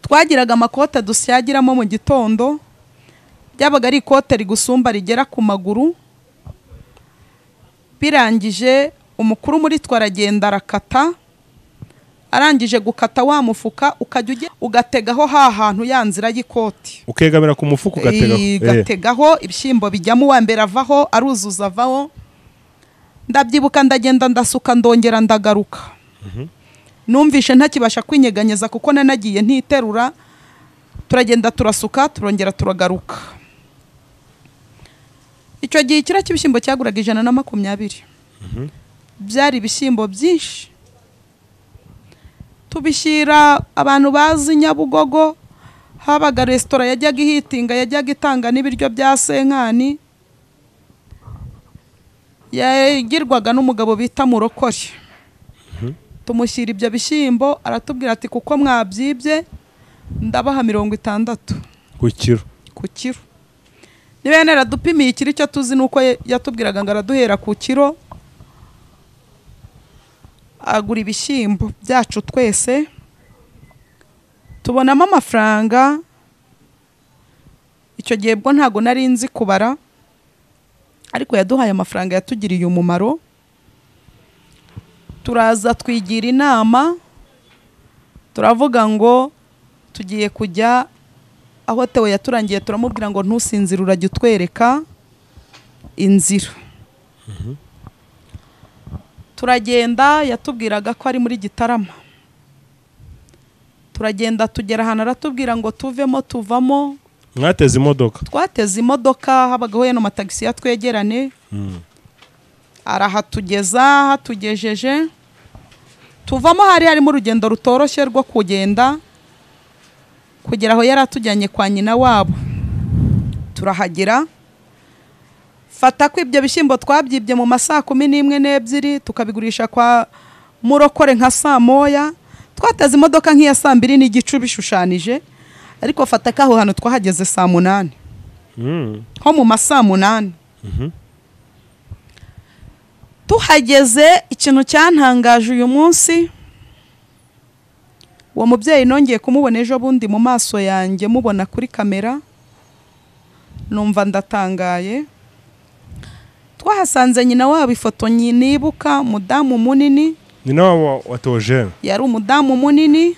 Twagiraga amakote dusyagiramo mu gitondo, byabaga ari ikote rigusumba rigera ku maguru. Birangije umukuru muri twe aragenda arakata, arangije gukata wa mufuka ukajya ujya ugategaho ha hantu ya nzira y'ikoti, ukegamira ku mufuka ugategaho, ugategaho ibishyimbo bijyamo, uwa mbere avaho aruzuza avaho. Ndabyibuka ndagenda ndasuka ndongera ndagaruka. Numvishe ntakibasha kwinyeganyeza kuko nanagiye ntiterura. Turagenda turasuka turongera turagaruka. Icyo gihe ikiro cy'ibishyimbo cyaguraga 120. Byari ibishyimbo byinshi. Tubishyira abantu bazi Nyabugogo, habaga resitora yajyaga ihitinga, yajyaga itanga n'ibiryo bya senkani, yagirwaga n'umugabo bita Murokore. Tumushyira ibyo bishyimbo, aratubwira ati kuko mwabyibye ndabaha 60 ku kiro. Ku kiro. Niba yaradupimiye ikiro, icyo tuzi nuko yatubwiraga ngo araduhera ku kiro. Agura ibishyimbo byacu twese, tubonamo amafaranga. Icyo gihe bwo ntago nari nzi kubara, ariko yaduhaye amafaranga yatugiriye umumaro. Turaza twigira inama, turavuga ngo tugiye kujya aho Theo yaturangiye, turamubwira ngo ntusinzire urajya utwereka inzira. Turagenda, yatubwiraga ko ari muri Gitarama. Turagenda tugera ahantu aratubwira ngo tuvemo, tuvamo. Mwateze imodoka? Twateze imodoka, habagaho yano matagisi yatwegerane. Arahatugeza, hatugejeje tuvamo. Hari harimo urugendo rutoroshye rwo kugenda kugera aho yari atujyanye kwa nyina wabo. Turahagera, fata ko ibyo bishyimbo twabyibye mu masaa 11 n'ebyiri, tukabigurisha kwa Murokore nka saa 1. Twateze imodoka nk'iya saa 2 n'igicu bishushanije, ariko fata ko aho hantu twahageze saa 8, nko mu masaa 8. Tuhageze, ikintu cyantangaje uyu munsi, uwo mubyeyi nongeye kumubona ejo bundi mu maso yanjye, mubona kuri kamera, numva ndatangaye. Twahasanze nyina wabo, ifoto nibuka, umudamu munini. Nyina wabo wa Theogene yari umudamu munini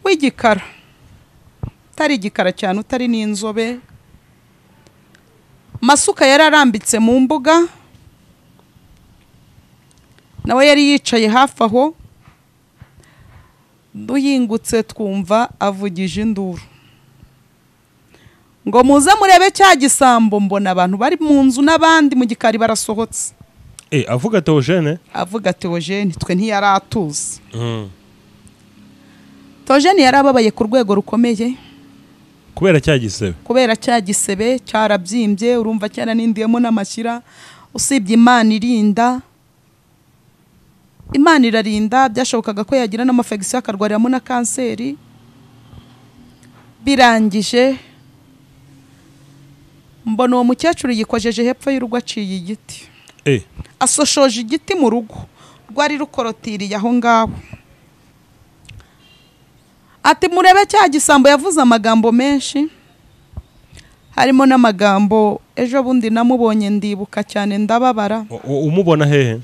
w'igikara, utari igikara cyane, utari n'inzobe. Masuka yari arambitse mu mbuga, nawe yari yicaye hafi aho. Duhingutse twumva avugije induru ngo muze murebe cya gisambo. Mbona abantu bari mu nzu n'abandi mu gikari barasohotse. Avuga Theogene? Avuga Theogene, twe ntiyaratuzi. Theogene yarababaye ku rwego rukomeye kubera cya gisebe. Kubera cya gisebe cyarabyimbye, urumva cyaranindiyemo n'amashyira. Usibye Imana irinda, Imana irarinda, byashobokaga ko yagira n'amafegisiyo akarwariramo na kanseri. Birangije mbona uwo mukecuru yikojeje hepfo y'urugo, aciye igiti. Asoshoje igiti mu rugo rwari rukorotiriye aho ngaho. Ati murebe cya gisambo. Yavuze amagambo menshi, harimo n'amagambo ejo bundi namubonye ndibuka cyane ndababara. Umubona hehe?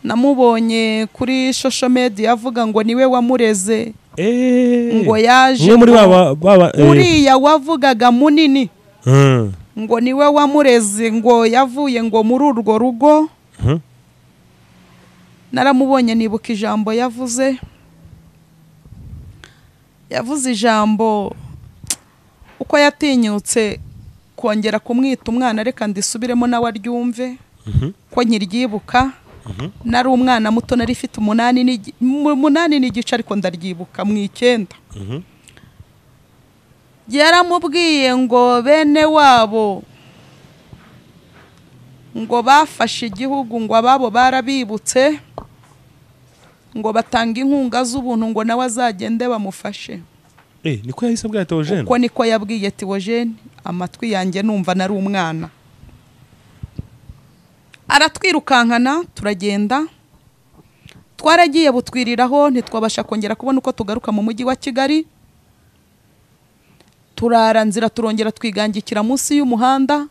Namubonye kuri social media avuga ngo niwe wamureze, ngo yaje muri baba uriya wavugaga munini, ngo niwe wamureze, ngo yavuye ngo muri urwo rugo. Naramubonye nibuka ijambo yavuze. Yavuze ijambo uko yatinyutse kongera kumwita umwana, reka ndisubiremo nawe aryumve ko nkiryibuka. Nari umwana muto, nari ifite 8 n'igice, ariko ndaryibuka mu 9. Yaramubwiye ngo bene wabo ngo bafashe igihugu, ngo ababo barabibutse, ngo batanga inkunga z'ubuntu, ngo nawe azagende bamufashe. Niko yahise abwira Theogene? Uko niko yabwiye Theogene, amatwi yanjye numva nari umwana. Aratwirukankana turagenda, twaragiye butwiriraho, ntitwabasha kongera kubona uko tugaruka mu mujyi wa Kigali. Turara nzira, turongera twigangikira munsi y'umuhanda.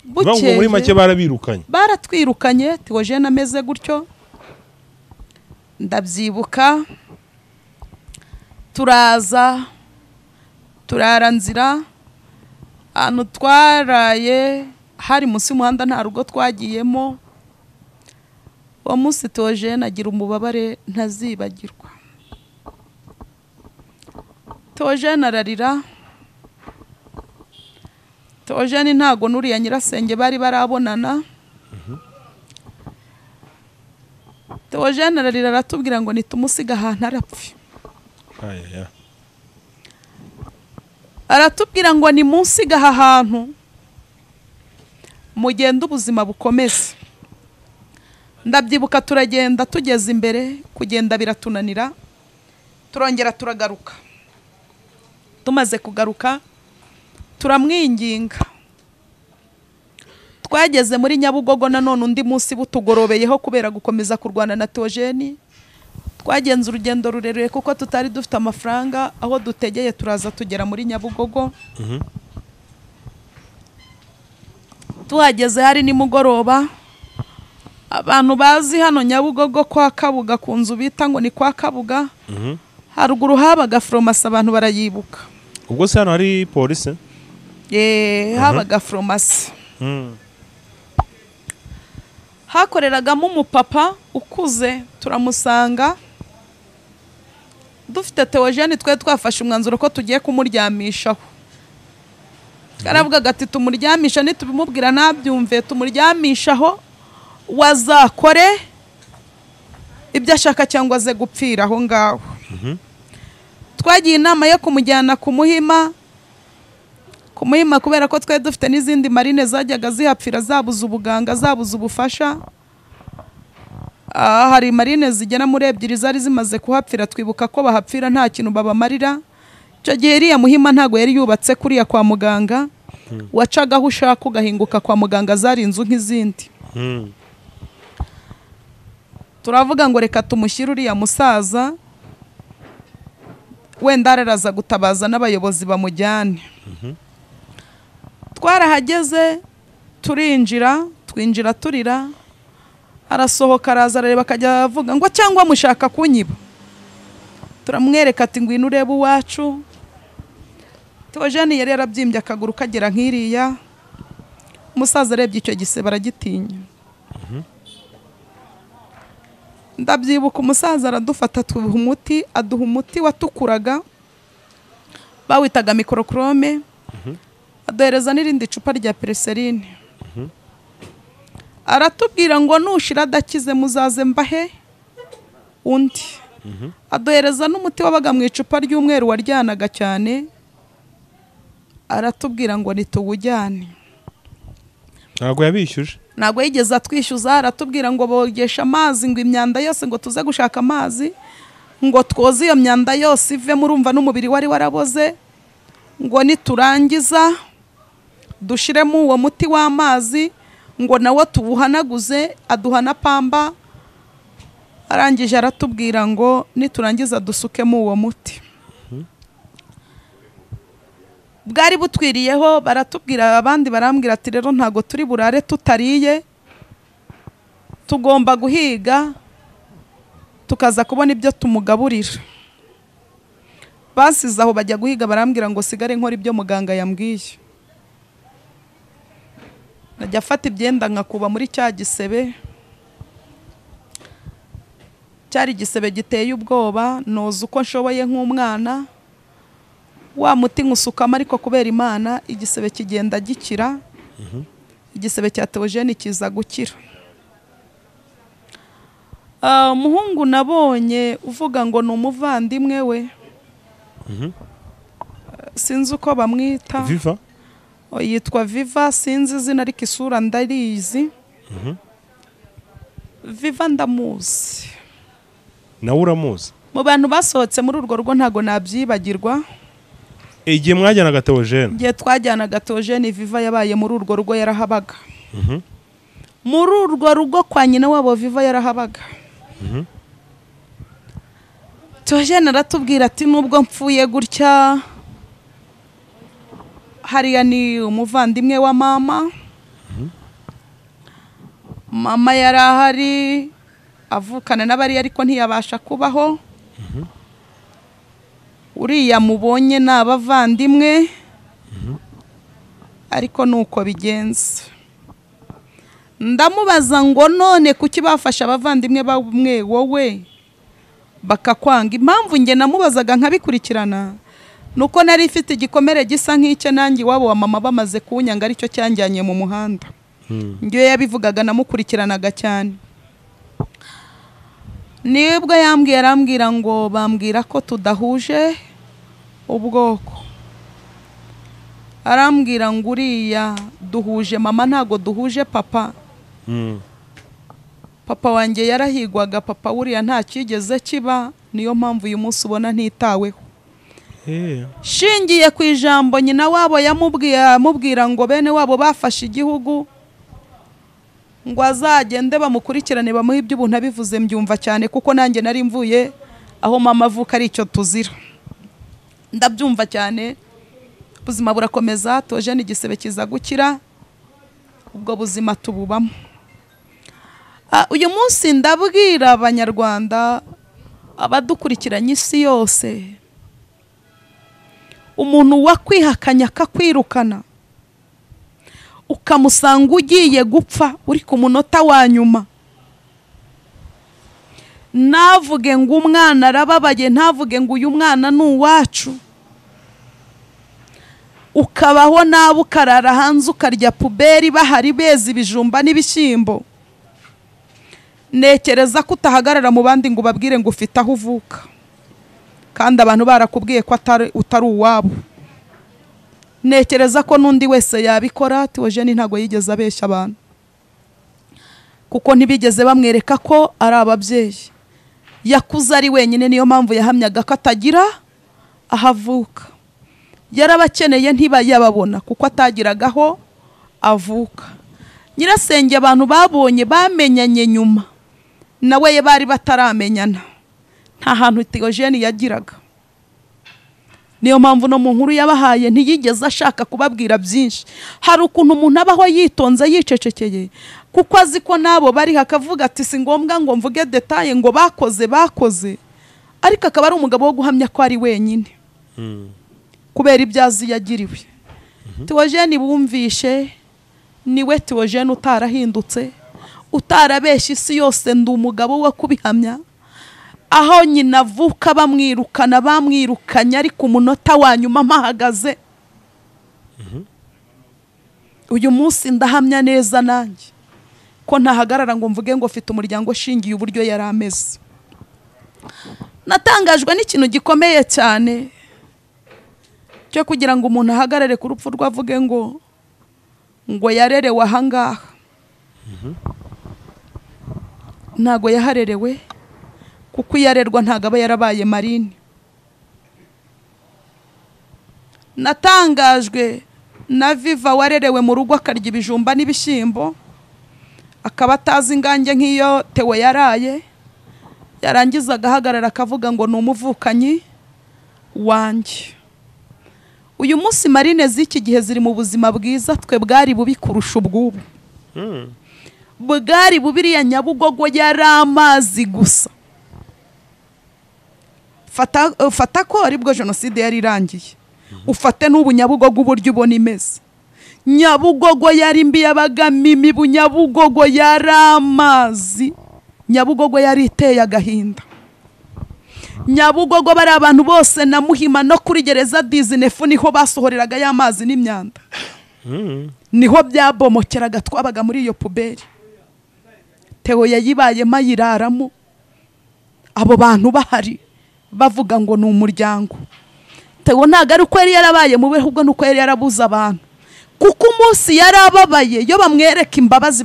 Bukeye muri make barabirukanye, baratwirukanye. Theogene ameze gutyo, ndabyibuka. Turaza turara nzira, ahantu twaraye hari munsi y'umuhanda, nta rugo twagiyemo. Uwo munsi Theogene agira umubabare ntazibagirwa. Theogene ararira. Theogene ntago nuriya nyirasenge bari barabonana. Theogene ararira, aratubwira ngo nitumusiga ahantu arapfa. Aratubwira ngo nimunsiga aha hantu mugende ubuzima bukomeze. Ndabyibuka turagenda, tugeze imbere kugenda biratunanira, turongera turagaruka. Tumaze kugaruka turamwinginga. Twageze muri Nyabugogo nanone undi munsi butugorobeyeho kubera gukomeza kurwana na Theogene. Twagenze urugendo rurerure kuko tutari dufite amafaranga, aho dutegeye turaza tugera muri Nyabugogo. Tuhageze hari nimugoroba. Abantu bazi hano Nyabugogo kwa Kabuga, ku nzu bita ngo ni kwa Kabuga, haruguru habaga farumasi, abantu barayibuka. Ubwo se hano hari polisi? Habaga farumasi. Hakoreragamo umupapa ukuze, turamusanga dufite Theogene. Twe twafashe umwanzuro ko tugiye kumuryamishaho. Karavugaga ati tumuryamisha, nitubimubwira nabyumve, tumuryamishaho wazakore ibyo ashaka cyangwa aze gupfira aho ngaho. Twagiye inama yo kumujyana kumuhima kubera ko twe dufite n'izindi marine zajyaga zihapfira, zabuze ubuganga, zabuze ubufasha. Hari marine zigera muri 2 zari zimaze kuhapfira, twibuka ko bahapfira nta kintu babamarira. Icyo gihe iriya Muhima ntago yari yubatse kuriya kwa muganga, wacagaho ushaka ugahinguka kwa muganga, zari inzu nk'izindi. Turavuga ngo reka tumushyire uriya musaza, wenda araraza gutabaza n'abayobozi bamujyane. Twarahageze turinjira, twinjira turira. Arasohoka araza arareba, akajya avuga ngo cyangwa mushaka kunyiba. Turamwereka ati ngwino urebe uwacu. Theogene yari yarabyimbye akaguru kagera nk'iriya. Umusaza arebye icyo gisebe aragitinya. Ndabyibuka umusaza aradufata, tuha umuti, aduha umuti watukuraga bawitaga microchrome, aduhereza n'irindi cupa rya pereserine. Aratubwira ngo nushira adakize muzaze mbahe undi. Aduhereza n'umuti wabaga mu icupa ry'umweru waryanaga cyane, aratubwira ngo nituwujyane. Ntabwo yabishyuje, ntabwo yigeze atwishyuza. Aratubwira ngo bogesha amazi, ngo imyanda yose, ngo tuze gushaka amazi ngo twoze iyo myanda yose ive, murumva n'umubiri wari waraboze, ngo niturangiza dushiremo uwo muti w'amazi ngo nawo tuwuhanaguze. Aduha na pamba, arangije aratubwira ngo niturangiza dusukemo uwo muti. Bwari butwiriyeho, baratubwira, abandi barambwira ati rero ntago turi burare tutariye, tugomba guhiga tukaza kubona ibyo tumugaburira. Basize aho bajya guhiga, barambwira ngo sigare nkora ibyo muganga yambwiye. Najya afata ibyenda nkakuba muri cya gisebe, cyari igisebe giteye ubwoba, noza uko nshoboye nk'umwana, wa muti nkusukamo, ariko kubera Imana igisebe kigenda gikira. Igisebe cya Theogene kiza gukira. Umuhungu nabonye uvuga ngo ni umuvandimwe we, sinzi uko bamwita, Viva yitwa Viva, sinzi izina ariko isura ndarizi. Viva ndamuzi. Nawe uramuzi? Mu bantu basohotse muri urwo rugo ntago nabyibagirwa. Igihe mwajyanaga Theogene? Igihe twajyanaga Theogene, Viva yabaye muri urwo rugo, yarahabaga. Muri urwo rugo kwa nyina wabo Viva yarahabaga. Theogene aratubwira ati nubwo mpfuye gutya, hariya ni umuvandimwe wa mama. Mama yari ahari avukana n'abari, ariko ntiyabasha kubaho. Uriya mubonye ni abavandimwe, ariko nuko bigenze. Ndamubaza ngo none kuki bafasha abavandimwe bamwe wowe bakakwanga? Impamvu nge namubazaga nkabikurikirana nuko nari ifite igikomere gisa nk'icyo nanjye iwabo wa mama bamaze kunyanga, aricyo cyanjyanye mu muhanda. Ngiyo yabivugaga namukurikiranaga cyane. Nibwo yambwiye, arambwira ngo bambwira ko tudahuje ubwoko. Arambwira ngo uriya duhuje mama ntago duhuje papa. Papa wanjye yarahigwaga, papa uriya nta kigeze kiba, niyo mpamvu uyu munsi ubona ntitaweho. Shingiye ku ijambo nyina wabo yamubwiye, amubwira ngo bene wabo bafashe igihugu, ngo azagende bamukurikirane bamuhe iby'ubuntu. Abivuze mbyumva cyane, kuko nanjye nari mvuye aho mama avuka ari icyo tuzira, ndabyumva cyane. Ubuzima burakomeza, Theogene igisebe kiza gukira, ubwo buzima tububamo. Uyu munsi ndabwira abanyarwanda abadukurikiranye isi yose, umuntu wakwihakanya akakwirukana, ukamusanga ugiye gupfa uri ku munota wa nyuma, ntavuge ngo umwana arababaye, ntavuge ngo uyu mwana ni uwacu, ukabaho nabi, ukarara hanze, ukarya puberi bahari beza ibijumba n'ibishyimbo, ntekereza ko utahagarara mu bandi ngo ubabwire ngo ufite aho uvuka, kandi abantu barakubwiye ko utari uwabo. Ntekereza ko n'undi wese yabikora. Theogene ntago yigeze abeshya abantu, kuko ntibigeze bamwereka ko ari ababyeyi. Yakuze ari wenyine, niyo mpamvu yahamyaga ko atagira aho avuka. Yarabakeneye ntibayababona kuko atagiraga aho avuka. Nyirasenge abantu babonye bamenyanye nyuma, nawe bari bataramenyana, nta hantu Theogene yagiraga. Niyo mpamvu no mu nkuru yabahaye ntiyigeze ashaka kubabwira byinshi. Hari ukuntu umuntu abaho yitonze yicecekeye, kuko azi ko nabo bari, hakavuga ati si ngombwa ngo mvuge detaye ngo bakoze bakoze, ariko akaba ari umugabo wo guhamya ko ari wenyine kubera ibyazi yagiriwe. Theogene bumvishe niwe Theogene utarahindutse, utarabeshya isi yose, ndi umugabo wo kubihamya. Aho nyina avuka bamwirukana, bamwirukanye, ariko umunota wa nyuma mpahagaze. Uyu munsi ndahamya neza nanjye ko ntahagarara ngo mvuge ngo mfite umuryango ushingiye uburyo yari ameze. Natangajwe n'ikintu gikomeye cyane cyo kugira ngo umuntu ahagarare ku rupfu rwe avuge ngo yarerewe ahangaha. Ntago yaharerewe, kuko yarerwa ntago aba yarabaye marine. Natangajwe na Viva warerewe mu rugo akarya ibijumba n'ibishyimbo, akaba atazi ingange nk'iyo Theo yaraye, yarangiza agahagarara akavuga ngo ni umuvukanyi wanjye. Uyu munsi marine z'iki gihe ziri mu buzima bwiza, twe bwari bubi kurusha ubw'ubu. Bwari bubiriya Nyabugogo yari amazi gusa. Fata ko aribwo jenoside yari irangiye, ufate n'ubu Nyabugogo uburyo ubona imeze. Nyabugogo yari mbi, yabagamo imibu. Nyabugogo yari amazi. Nyabugogo yari iteye agahinda. Nyabugogo bari abantu bose na Muhima no kuri gereza 19 niho basohoreraga ya mazi n'imyanda. Niho byabomokeraga, twabaga muri iyo puberi. Theo yayibayemo ayiraramo, abo bantu bahari bavuga ngo ni umuryango. Theo ntago ari uko yari yarabaye mubi, ahubwo nuko yari yarabuze abantu. Kuko umunsi yarababaye, iyo bamwereka imbabazi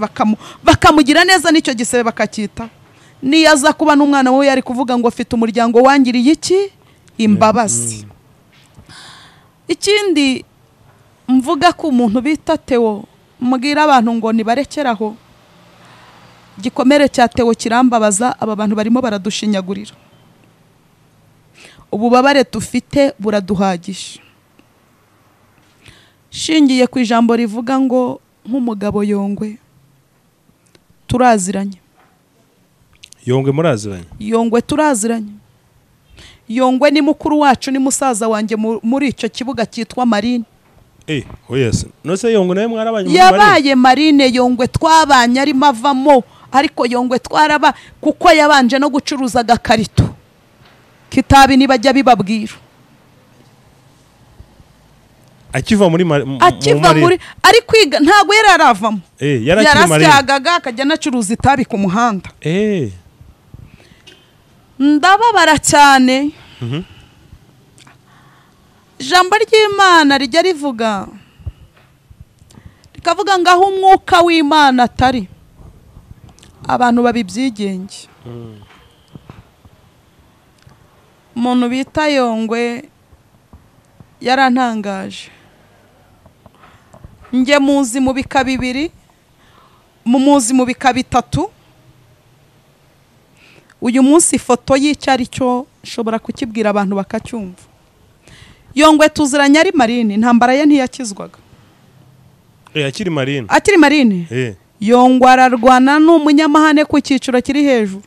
bakamugira neza n'icyo gisebe bakacyita. Niyo aza kuba n'umwana we yari kuvuga ngo afite umuryango wangiriye iki? Imbabazi. Ikindi mvuga ko umuntu bita Theo, mbwira abantu ngo nibarekeraho. Igikomere cya Theo kirambabaza, aba bantu barimo baradushinyagurira. Ububabare dufite buraduhagije. Shingiye ku ijambo rivuga ngo nk'umugabo Yongwe turaziranye. Yongwe muraziranye? Yongwe turaziranye. Yongwe ni mukuru wacu, ni musaza wanjye muri icyo kibuga cyitwa Marine. Oh yes. Nose Yongwe nawe mwarabanye muri Marine? Yabaye Marine. Yongwe twabanye arimo avamo, ariko Yongwe twaraba kuko yabanje no gucuruza agakarito kitabi nibajya bibabwira. Akiva muri akiva muri ari kwiga ntago yari aravamo. Yarasyagaga akajya anacuruza itabi ku muhanda. Ndababara cyane. Ijambo ry'Imana rijya rivuga rikavuga ngaho umwuka w'Imana atari abantu babibyigenge. Umuntu bita Yongwe yarantangaje. Njye muzi mu bika bibiri, muzi mu bika bitatu. Uyu munsi ifoto y'icyo ari cyo nshobora kukibwira abantu bakacyumva. Yongwe tuziranye ari Marine, intambara ye ntiyakizwaga. Akiri Marine. Akiri Marine. Yongwe ararwana n'umunyamahane ku cyiciro kiri hejuru.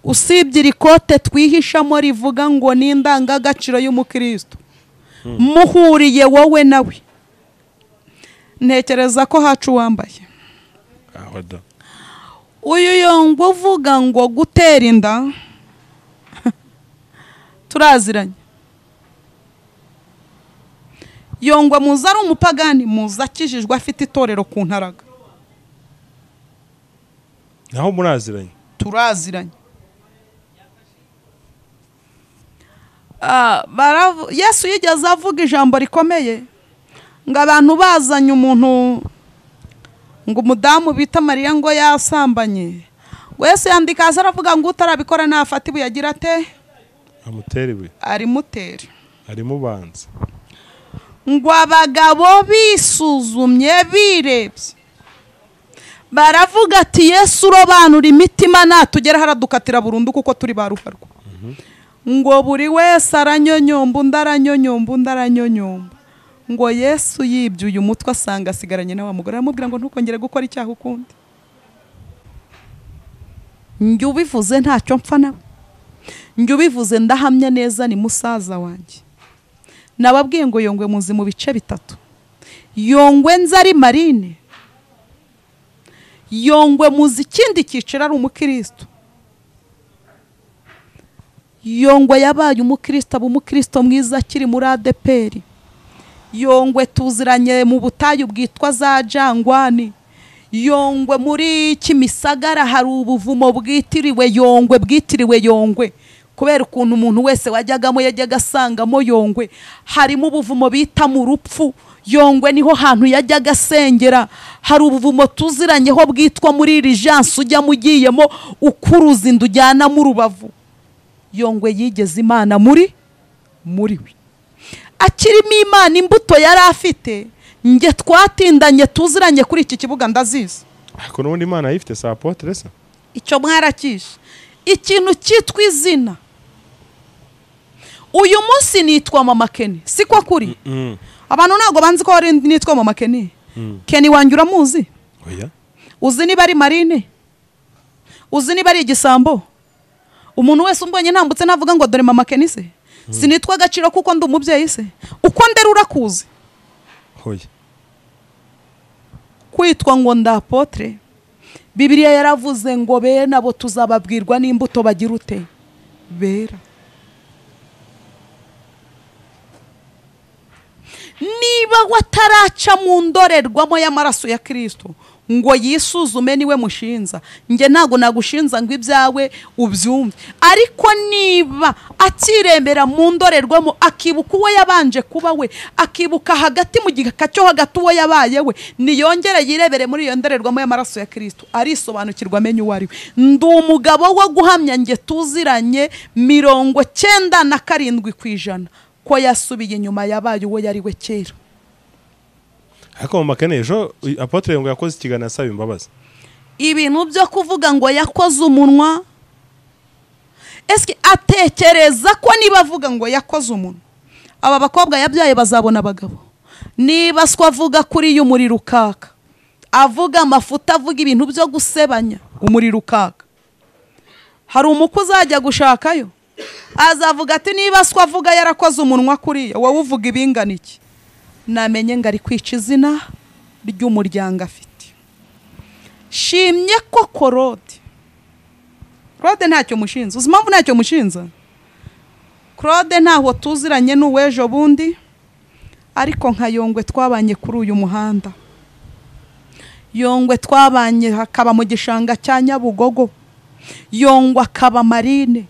Usibye iri kote twihishamo rivuga ngo ni indangagaciro y'umukristo. Muhuriye wowe nawe. Ntekereza ko hacu wambaye. Uyu Yongwe uvuga ngo gutera inda turaziranye. Yongwe muza ari umupagani, muza akijijwe afite itorero ku ntaraga. Naho muraziranye? Turaziranye. Yesu yigeze avuga ijambo rikomeye ngo abantu bazanye umuntu ngo umudamu bita Mariya ngo yasambanye. Ngo Yesu yandika aza aravuga ngo utarabikora nafata ibuye agira ate? Amutere ibuye. Arimutere. Arimubanza. Ngo abagabo bisuzumye birebye baravuga ati Yesu urobanura imitima natugera haradukatira burundu kuko turi ba ruharwa. Ngo buri wese aranyonyomba undi aranyonyomba undi aranyonyomba. Ngo Yesu yibye uyu mutwe asanga asigaranye na wa mugore, aramubwira ngo ntukongere gukora icyaha ukundi. Njye ubivuze ntacyo mpfa nawe. Njye ubivuze ndahamya neza ni musaza wanjye. Nababwiye ngo Yongwe muzi mu bice bitatu. Yongwe nzi ari Marine. Yongwe muzi ikindi cyiciro ari umukristo. Yongwe yabaye umukristo, aba umukristo mwiza akiri muri ADPR. Yongwe tuziranye mu butayu bwitwa za Jangwani. Yongwe muri Kimisagara hari ubuvumo bwitiriwe Yongwe, bwitiriwe Yongwe. Kubera ukuntu umuntu wese wajyagamo yajyaga asangamo Yongwe. Harimo ubuvumo bita mu rupfu. Yongwe niho hantu yajyaga asengera. Hari ubuvumo tuziranyeho bwitwa muri Irijansi, ujya mugiyemo ukuruza inda ujyana mu Rubavu. Yongwe yigeze Imana muri we. Akirimo Imana imbuto yari afite, nge twatindanye tuziranye kuri iki kibuga ndazizi. Ariko n'ubundi Imana yifite sa apotre se? Icyo mwarakishe. Ikintu cyitwa izina. Uyu munsi nitwa Mama Kenny, siko kuri? Abantu ntago banzi ko ari nitwa Mama Kenny. Kenny wanjye uramuzi? Oya. Uzi niba ari Marine? Uzi niba ari igisambo? Umuntu wese umbonye ntambutse navuga ngo dore Mama Kenny se. Sinitwa Agaciro kuko ndi umubyeyi se. Uko ndera urakuzi? Oya. Kwitwa ngo ndapotre, Bibiliya yaravuze ngo bene abo tuzababwirwa n'imbuto bagira ute? Bera. Niba wataraca mu ndorerwamo y'amaraso ya Kristo ngo yisuzume niwe mushinza, nge ntago nagushinza ngo ibyawe ubyumve, ariko niba akirembera mu ndorerwamo akibuka uwo yabanje kuba we, akibuka hagati mu gika cyo hagati uwo yabaye we, niyongere yirebere muri iyo ndorerwamo y'amaraso ya Kristo, arisobanukirwa amenye uwo ari we. Ndi umugabo wo guhamya nge tuziranye 97% ko yasubiye inyuma yabaye uwo yari we kera. Ariko Mama Kenny ejo Apotre ngo yakoze ikiganiro asaba imbabazi. Ibintu byo kuvuga ngo yakoze umunwa, eske atekereza ko niba avuga ngo yakoze umunwa aba bakobwa yabyaye bazabona abagabo? Niba swa avuga kuri y'umuriro ukaka, avuga amafuta, avuga ibintu byo gusebanya, umuriro ukaka, hari umukwe uzajya gushakayo azavuga ati niba swa avuga yarakoze umunwa kuriya, wowe uvuga ibingana iki? Namenye ngo ari kwica izina ry'umuryango afite. Shimye ko Claude ntacyo mushinza. Uzi impamvu ntacyo mushinza? Claude ntaho tuziranye n'uwejo bundi, ariko nka Yongwe twabanye kuri uyu muhanda. Yongwe twabanye hakaba mu gishanga cya Nyabugogo. Yongwe akaba Marine.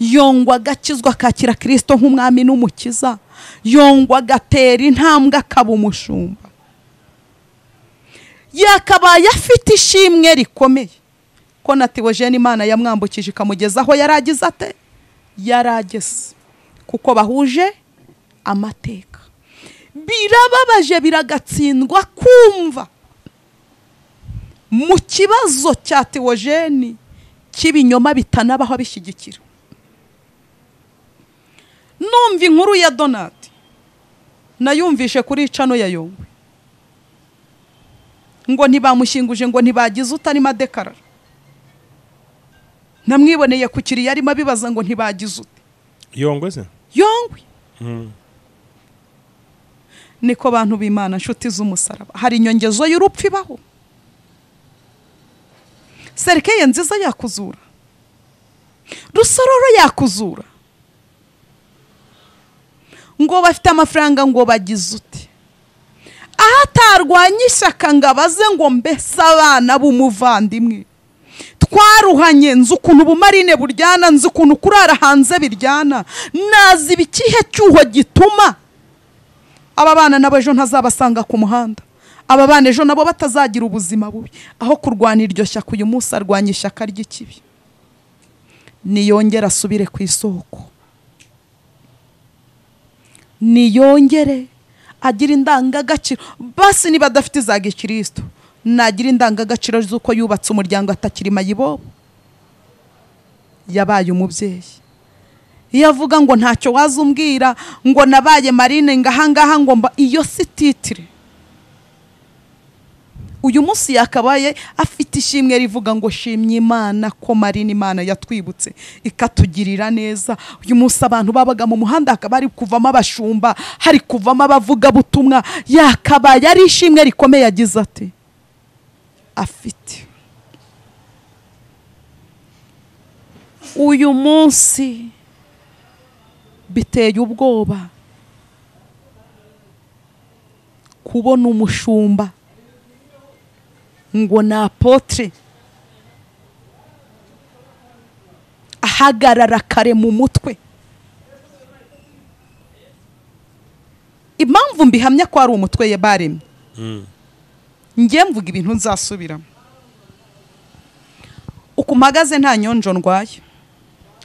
Yongwe agakizwa akakira Kristo nk'umwami n'umukiza. Yongwe agatera intambwe akaba umushumba. Yakabaye afite ishimwe rikomeye ko na Theogene Imana yamwambukije ikamugeza aho yaragize ate? Yarageze. Kuko bahuje amateka. Birababaje, biragatsindwa kumva mu kibazo cya Theogene cy'ibinyoma bitanabaho bishyigikira. Numva inkuru ya Donat nayumvishe kuri cano ya Yongwe ngo ntibamushyinguje, ngo ntibagize utarimo adekarara. Namwiboneye ku kiriya arimo abibaza ngo ntibagize ute. Yongwe se? Yongwe. Niko bantu b'Imana, nshuti z'umusaraba, hari inyongezo y'urupfu ibaho. Serikeye nziza yakuzura, Rusororo yakuzura, ngo bafite amafaranga ngo bagize ute? Ahatarwanya ishyaka ngo abaze ngo mbese abana b'umuvandimwe twaruhanye, nzi ukuntu ubumarine buryana, nzi ukuntu kurara hanze biryana, nazi ikihe cyuho gituma aba bana nabo ejo ntazabasanga ku muhanda, aba bana ejo nabo batazagira ubuzima bubi. Aho kurwana iryo shyaka uyu munsi arwanya ishyaka ry'ikibi. Niyongere asubire ku isoko, niyongere agira indangagaciro. Basi niba adafite iza gikristo, nagira indangagaciro z'uko yubatse umuryango atakiri mayibobo, yabaye umubyeyi. Iyo avuga ngo ntacyo wazumbwira ngo nabaye Marine ngahangaha ngo mba, iyo si titire. Uyu munsi yakabaye afite ishimwe rivuga ngo shimye Imana ko Marine Imana yatwibutse ikatugirira neza. Uyu munsi abantu babaga mu muhanda hakaba hari kuvamo abashumba, hari kuvamo abavuga butumwa, yakabaye ari ishimwe rikomeye yagize ati afite. Uyu munsi biteye ubwoba kubona umushumba ngo na apotre ahagarara kare mu mutwe. Impamvu mbihamya ko ari umutwe yabaremye, ngiye mvuga ibintu nzasubiramo. Uko mpagaze nta nyonjo ndwaye,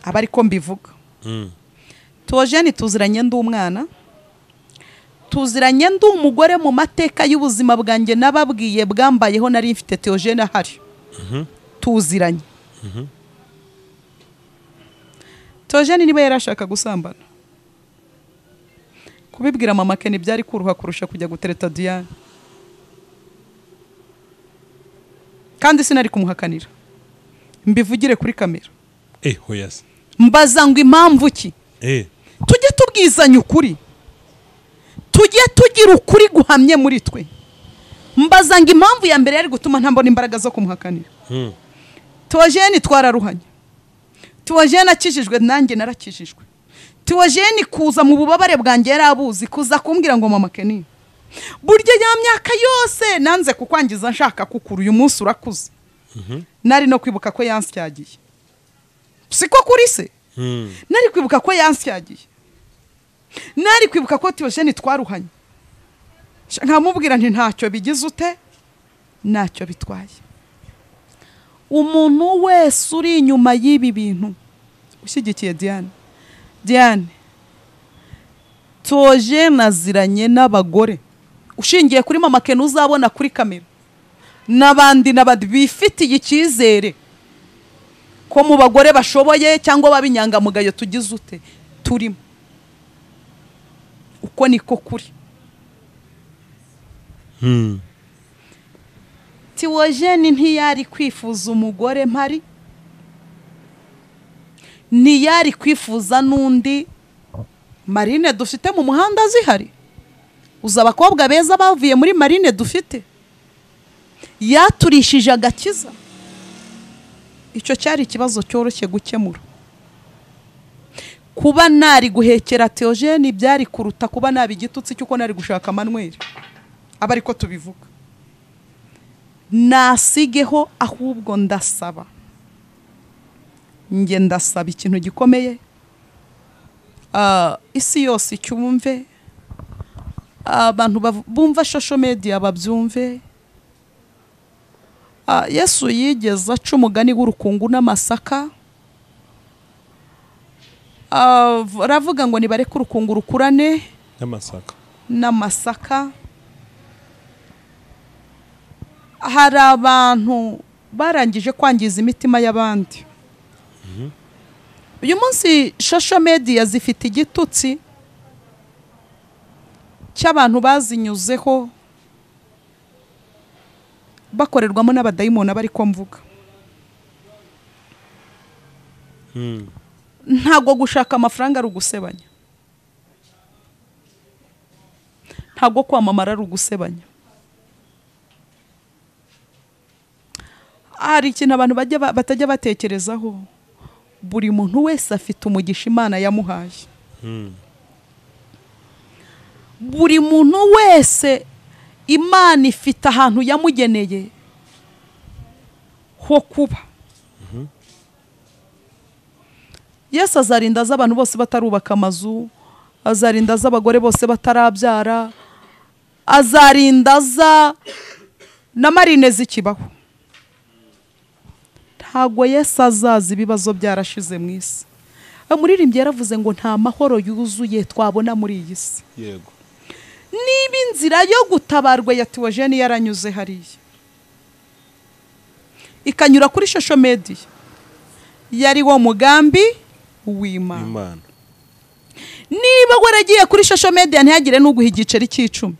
aba ariko mbivuga. Theogene tuziranye ndi umwana, tuziranye ndi umugore. Mu mateka y'ubuzima bwanjye nababwiye bwambayeho nari mfite Theogene ahari. Tuziranye. Theogene niba yarashaka gusambana, Kubibwira mama Ken byari kuruha kurusha kujya gutereta Diane. Kandi sinari kumuhakanira. Mbivugire kuri kamera. Hoya se. Mbaza ngo impamvu ki? Tujye tubwizanya ukuri. Tujye tugira ukuri guhamye muri twe. Mbaza ngo impamvu ya mbere yari gutuma ntambona imbaraga zo kumuhakanira. Theogene twararuhanye. Theogene akijijwe nanjye narakijijwe. Theogene kuza mu bubabare bwanjye yarabuzi kuza kumbwira ngo mama Ken, burya ya myaka yose nanze kukwangiza nshaka kukura, uyu munsi urakuze. Nari no kwibuka ko yansyagiye. Siko kuri se? Nari kwibuka ko yansyagiye. Nari kwibuka ko Theogene twaruhanye. Nkamubwira nti ntacyo bigize ute, ntacyo bitwaye. Umuntu wese uri inyuma y'ibi bintu ushyigikiye Diane, Diane Theogene aziranye n'abagore ushingiye kuri mama Ken uzabona kuri kamera n'abandi n'abandi bifitiye icyizere ko mu bagore bashoboye cyangwa babinyangamugayo tugize ute turimo. Uko niko kuri. Theogene ntiyari kwifuza umugore mpari, ntiyari kwifuza n'undi. Marine dufite mu muhanda zihari, uza abakobwa beza bavuye muri marine dufite, yaturishije agakiza. Icyo cyari ikibazo cyoroshye gukemura. Kuba nari guhekera Theogene byari kuruta kuba nabi igitutsi cy'uko nari gushaka Manuel, aba ariko tubivuga. Nasigeho, ahubwo ndasaba, nge ndasaba ikintu gikomeye, isi yose icyumve, abantu bumva social media babyumve. Yesu yigeze aca umugani w'urukungu n'amasaka, aravuga ngo nibareke urukungu rukurane n'amasaka. Hari abantu barangije kwangiza imitima y'abandi. Uyu munsi social media zifite igitutsi cy'abantu bazinyuzeho bakorerwamo n'abadayimoni bari ko mvuga. Ntago gushaka amafaranga ari ugusebanya, ntago kwamamara ari ugusebanya. Hari ikintu abantu batajya batekerezaho, buri muntu wese afite umugisha Imana yamuhaye. Buri muntu wese Imana ifite ahantu yamugeneye ho kuba. Yesu azarinda abantu bose batarubaka amazu, azarinda abagore bose batarabyara, azarinda na marine zikibaho. Ntago Yesu azaza ibibazo byarashize mu isi. Umuririmbyi yaravuze ngo nta mahoro yuzuye twabona muri iyi si. Yego. Niba inzira yo gutabarwa ya Theogene yaranyuze hariya, ikanyura kuri social media, yari wo mugambi w'Imana. Niba waragiye kuri social media ntihagire n'uguha igiceri cy'icumi,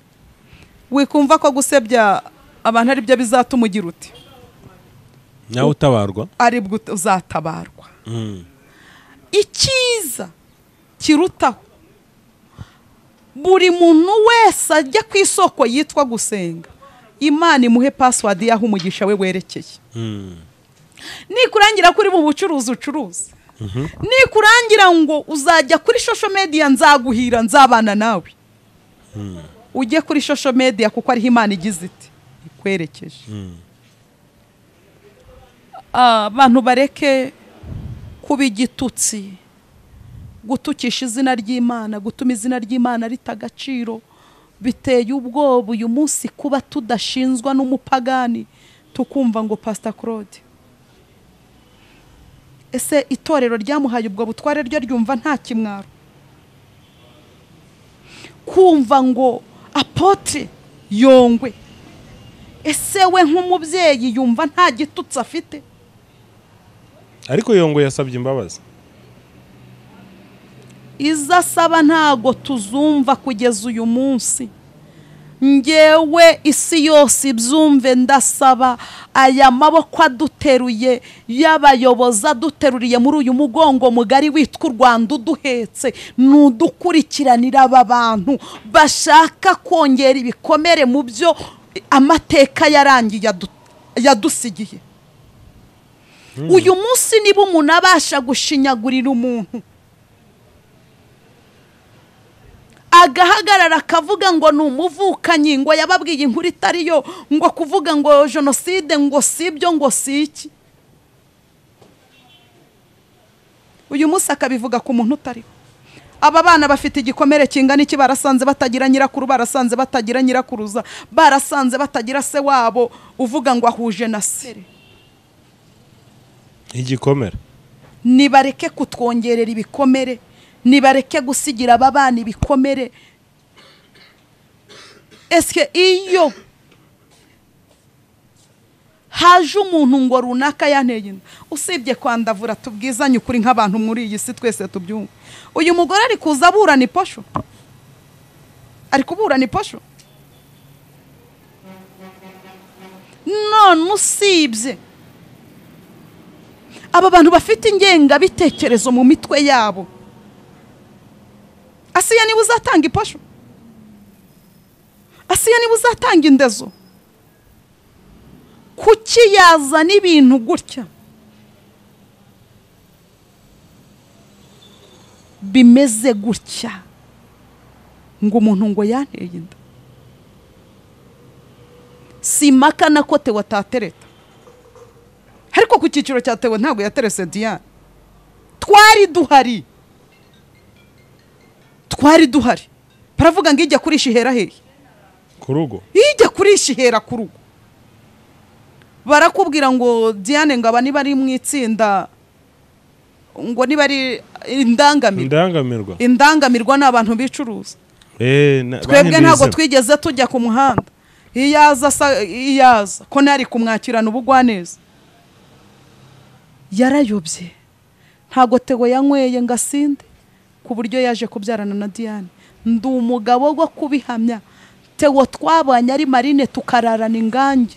wikumva ko gusebya abantu ari byo bizatuma ugira uti nawe utabarwa, aribwo uzatabarwa. Icyiza kirutaho, buri muntu wese ajya ku isoko yitwa gusenga, Imana imuhe password yaho umugisha we werekeye. Nikurangira kuri mu bucuruzi ucuruza, nikurangira ngo uzajya kuri social media nzaguhira nzabana nawe, ujye kuri social media kuko ariho Imana igize iti ikwerekeje. Abantu bareke kuba igitutsi, gutukisha izina ry'Imana, gutuma izina ry'Imana rita agaciro. Biteye ubwoba uyu munsi kuba tudashinzwa n'umupagani tukumva ngo Pastor Claude. Ese itorero ryamuhaye ubwo butware ryo ryumva nta kimwaro? Kumva ngo apotre Yongwe, ese we nk'umubyeyi yumva nta gitutsi afite? Ariko Yongwe yasabye imbabazi. Izo asaba ntago tuzumva kugeza uyu munsi. Ngewe isi yose ibyumve, ndasaba aya maboko aduteruye y'abayobozi aduteruriye muri uyu mugongo mugari witwa u Rwanda uduhetse, nudukurikiranira aba bantu bashaka kongera ibikomere mu byo amateka yarangiye yadusigiye. Uyu munsi niba umuntu abasha gushinyagurira umuntu agahagarara akavuga ngo ni umuvukanyi, ngo yababwiye inkuru itariyo, ngo kuvuga ngo jenoside ngo sibyo ngo si iki, uyu munsi akabivuga ku muntu utariho. Aba bana bafite igikomere kingana iki? Barasanze batagira nyirakuru, barasanze batagira nyirakuruza, barasanze batagira se wabo uvuga ngo ahuje na se. Igikomere. Nibareke kutwongerera ibikomere, nibareke gusigira aba bana ibikomere. Eske iyo haje umuntu ngo runaka yanteye inda, usibye kwandavura tubwizanye ukuri nk'abantu muri iyi si twese tubyumva, uyu mugore ari kuza aburana iposho, ari kuburana iposho. None usibye aba bantu bafite ingengabitekerezo mu mitwe yabo, Asiya niba uzatanga iposho, Asiya niba uzatanga indezo, kuki yazana ibintu gutya bimeze gutya ngo umuntu ngo yanteye inda? Simaka na kote watatereta, ariko ku cyiciro cya Theo ntabwo yaterese Diane. Twari duhari, twari duhari. Baravuga ngo ijya kurisha ihera hehe? Ku rugo. Ijya kurisha ihera ku rugo. Barakubwira ngo Diane ngo aba niba ari mu itsinda, ngo niba ari indangamirwa. Indangamirwa ni abantu bicuruza. Twebwe ntabwo twigeze tujya ku muhanda. Iyaza iyaza ko nari kumwakirana ubugwaneza. Yarayobye. Ntago Theo yanyweye ngo asinde ku buryo yaje kubyarana na Diane. Ndi umugabo wo kubihamya. Theo twabanye ari marine tukararana ingange,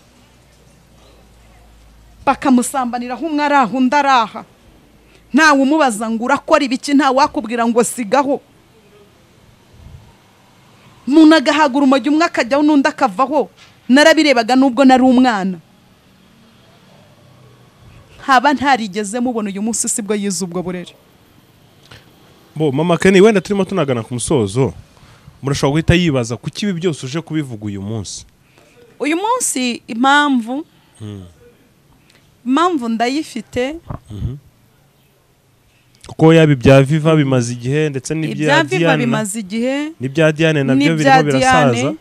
bakamusambanira umwe araha undi araha, ntawe umubaza ngo urakora ibiki, ntawe wakubwira ngo sigaho. Umuntu agahagura umujyi umwe akajyaho n'undi akavaho. Narabirebaga nubwo nari umwana, nkaba ntarigeze mubona. Uyu munsi sibwo yize ubwo burere. Bo mama Kenny, wenda turimo tunagana ku musozo, murashobora guhita yibaza kuki ibi byose uje kubivuga uyu munsi. Uyu munsi impamvu impamvu ndayifite, kuko yaba ibya Viva bimaze igihe, ndetse n'ibya Diane bimaze igihe, n'ibya Diane nabyo birimo birasaza.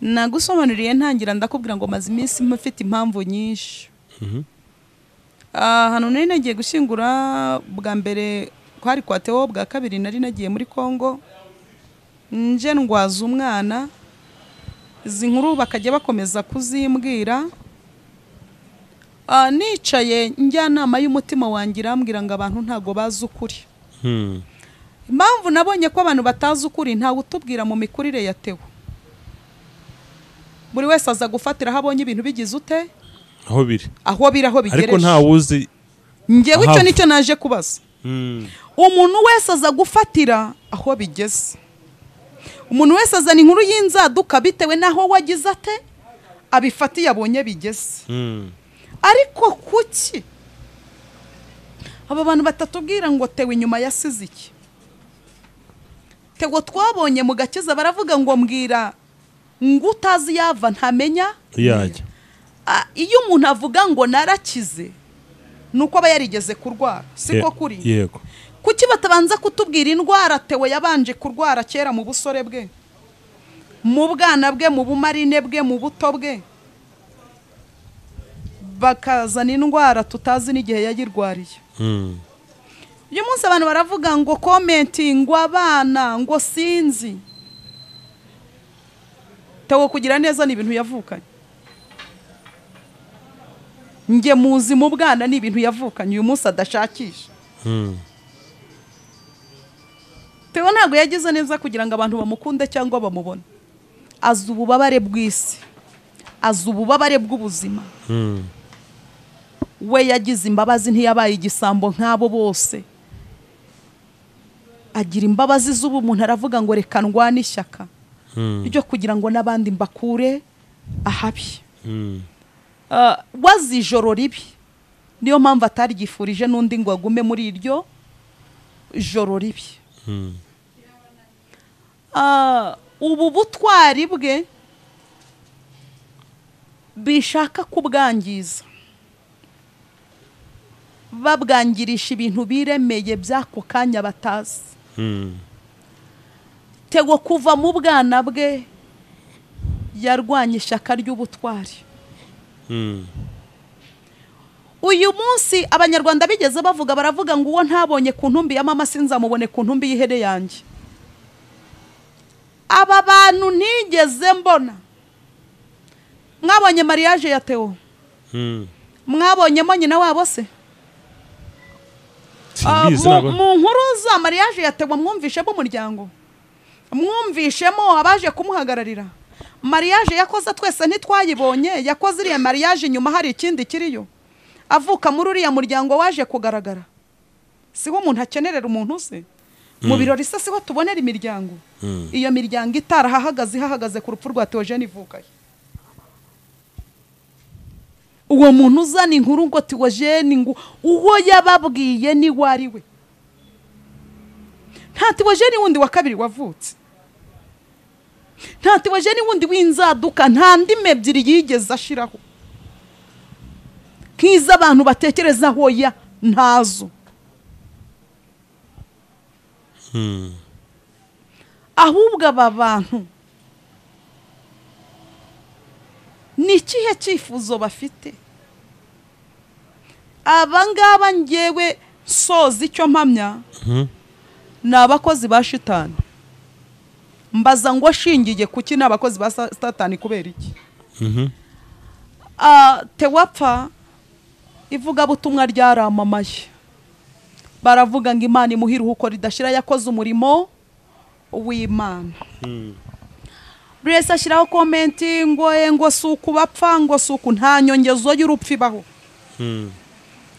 Nagusobanuriye ntangira ndakubwira ngo maze iminsi mfite impamvu nyinshi. Hano nari nagiye gushyingura bwa mbere kwari kwa Theo, bwa kabiri nari nagiye muri Kongo nje ndwaza umwana. Izi nkuru bakajya bakomeza kuzimbwira. Nicaye njyanama y'umutima wanjye irambwira ngo abantu ntago bazi ukuri. Impamvu nabonye ko abantu batazi ukuri, ntawe utubwira mu mikurire ya Theo. Buri wese aza gufatira aho abonye ibintu bigize ute, aho biri, aho biri, aho bigereje, ariko ntawe uzi. Ngewe icyo nicyo naje kubaza. Umuntu wese aza gufatira aho bigeze. Umuntu wese azana inkuru y'inzaduka bitewe naho wagize ate abifatiye abonye bigeze. Ariko kuki aba bantu batatubwira ngo Theo inyuma yasize iki? Theo twabonye mu gakiza baravuga ngo mbwira ngo utazi yava ntamenya yajya. Iyo umuntu avuga ngo narakize nuko aba yarigeze kurwara, siko kuri? Yego. Kuki batabanza kutubwira indwara Theo yabanje kurwara kera mu busore bwe, mu bwana bwe, mu bumarine bwe, mu buto bwe, bakazana indwara tutazi n'igihe yayirwariye. Uyu munsi abantu baravuga ngo commenting ngo abana ngo sinzi. Theo kugira neza ni ibintu yavukanye. Nge muzi mu bwana ni ibintu yavukanye, uyu munsi adashakisha. Theo ntabwo yagize neza kugira ngo abantu bamukunde cyangwa bamubone. Azi ububabare bw'isi, azi ububabare bw'ubuzima. We yagize imbabazi, ntiyabaye igisambo nk'abo bose. Agira imbabazi z'ubumuntu, aravuga ngo reka ndwane ishyaka ryo kugira ngo n'abandi mbakure ahabi. Wazi ijoro ribi, niyo mpamvu ataryifurije n'undi ngo agume muri iryo joro ribi. Ubu butwari bwe bishaka kubwangiza, babwangirisha ibintu biremeye by'ako kanya batazi. Tego kuva mu bwana bwe yarwanye ishyaka ry'ubutwari. Uyu munsi abanyarwanda bigeze bavuga, baravuga ngo uwo ntabonye ku ntumbi ya mama sinzamubone ku ntumbi y'ihene yanjye. Aba bantu ntigeze mbona. Mwabonye mariage ya Theo? Mwabonyemo nyina wabo se? Mu nkuru za mariage ya Theo mwumvishemo umuryango, mwumvishemo abaje kumuhagararira. Mariage yakoze twese ntitwayibonye, yakoze iriya mariage nyuma hari ikindi kiriyo. Avuka muri uriya muryango waje kugaragara. Siho umuntu akenerera umuntu se? Mu birori se siho tubonera imiryango? Iyo miryango itarahahagaze ihahagaze ku rupfu rwa Theogene ivukaye. Uwo muntu uzana inkuru ngo Theogene ngo uwo yababwiye ni wari we. Nta Theogene wundi wa kabiri wavutse. Nta Theogene wundi w'inzaduka, nta ndimi ebyiri yigeze ashiraho. Nkiza abantu batekereza hoya ntazo. Ahubwo aba bantu ni ikihe cyifuzo bafite? Aba ngaba ngewe soza icyo mpamya ni abakozi ba shitani. Mbaza ngo ashingiye kuki ni abakozi ba satani kubera iki? Tewapfa ivugabutumwa ryaramamaye, baravuga ngo Imana imuhe iruhuko ridashira, yakoze umurimo w'Imana. Buri wese ashyiraho komenti ngo ngo suku bapfa, ngo suku, nta nyongezo y'urupfu ibaho.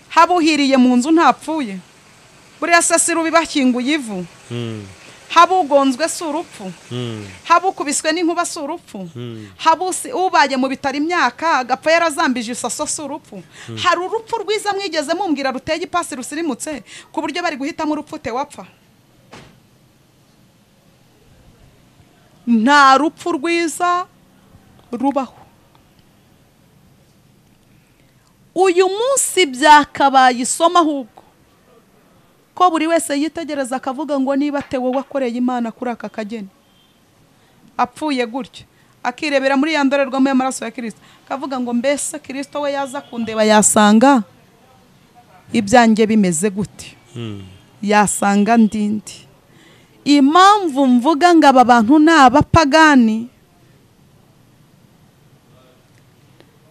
Habuhiriye mu nzu ntapfuye, buriya se rubi bashyinguye ivu. Habugonzwe si urupfu, habukubiswe n'inkuba si urupfu, habusi ubaye mu bitaro imyaka agapfa yarazambije isaso si urupfu. Hari urupfu rwiza mwigeze mumbwira ruteye ipasi rusirimutse ku buryo bari guhitamo urupfu Tewapfa? Nta rupfu rwiza rubaho. Uyu munsi byakabaye isomo ahubwo ko buri wese yitegereza akavuga ngo niba Theo wakoreye Imana kuri aka kageni apfuye gutyo, akirebera muri ya ndorerwamo y'amaraso ya Kristo akavuga ngo mbese Kristo we yaza kundeba yasanga ibyanjye bimeze gute? Yasanga ndindi. Impamvu mvuga ngo aba bantu ni abapagani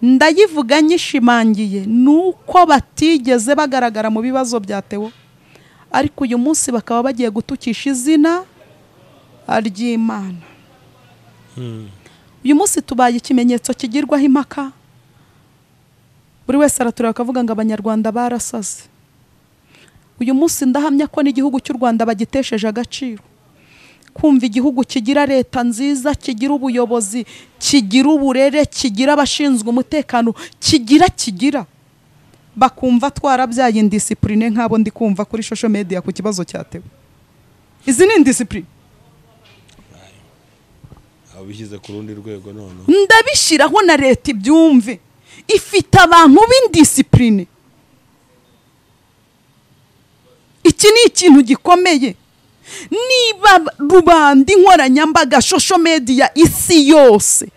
ndayivuga nyishimangiye, nuko batigeze bagaragara mu bibazo bya Theo, ariko uyu munsi bakaba bagiye gutukisha izina ry'Imana. Uyu munsi tubaye ikimenyetso kigirwaho impaka, buri wese aratureba akavuga ngo abanyarwanda barasaze. Uyu munsi ndahamya ko n'igihugu cy'u Rwanda bagitesheje agaciro. Kumva igihugu kigira leta nziza, kigira ubuyobozi, kigira uburere, kigira abashinzwe umutekano, kigira bakumva twarabyaye indiscipline nk'abo ndi kumva kuri social media ku kibazo cya Theo. Izi ni indiscipline. Abishyize ku rundi rwego none. Ndabishiraho na leta ibyumve. Ifite abantu b'indiscipline. Iki ni ikintu gikomeye. Niba rubanda inkoranyambaga social media isi yose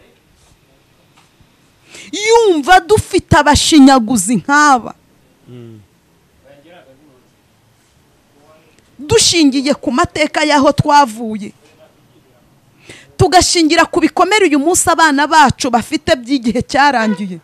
yumva dufite abashinyaguzi nk'aba, dushingiye ku mateka y'aho twavuye, tugashingira ku bikomere uyu munsi abana bacu bafite by'igihe cyarangiye,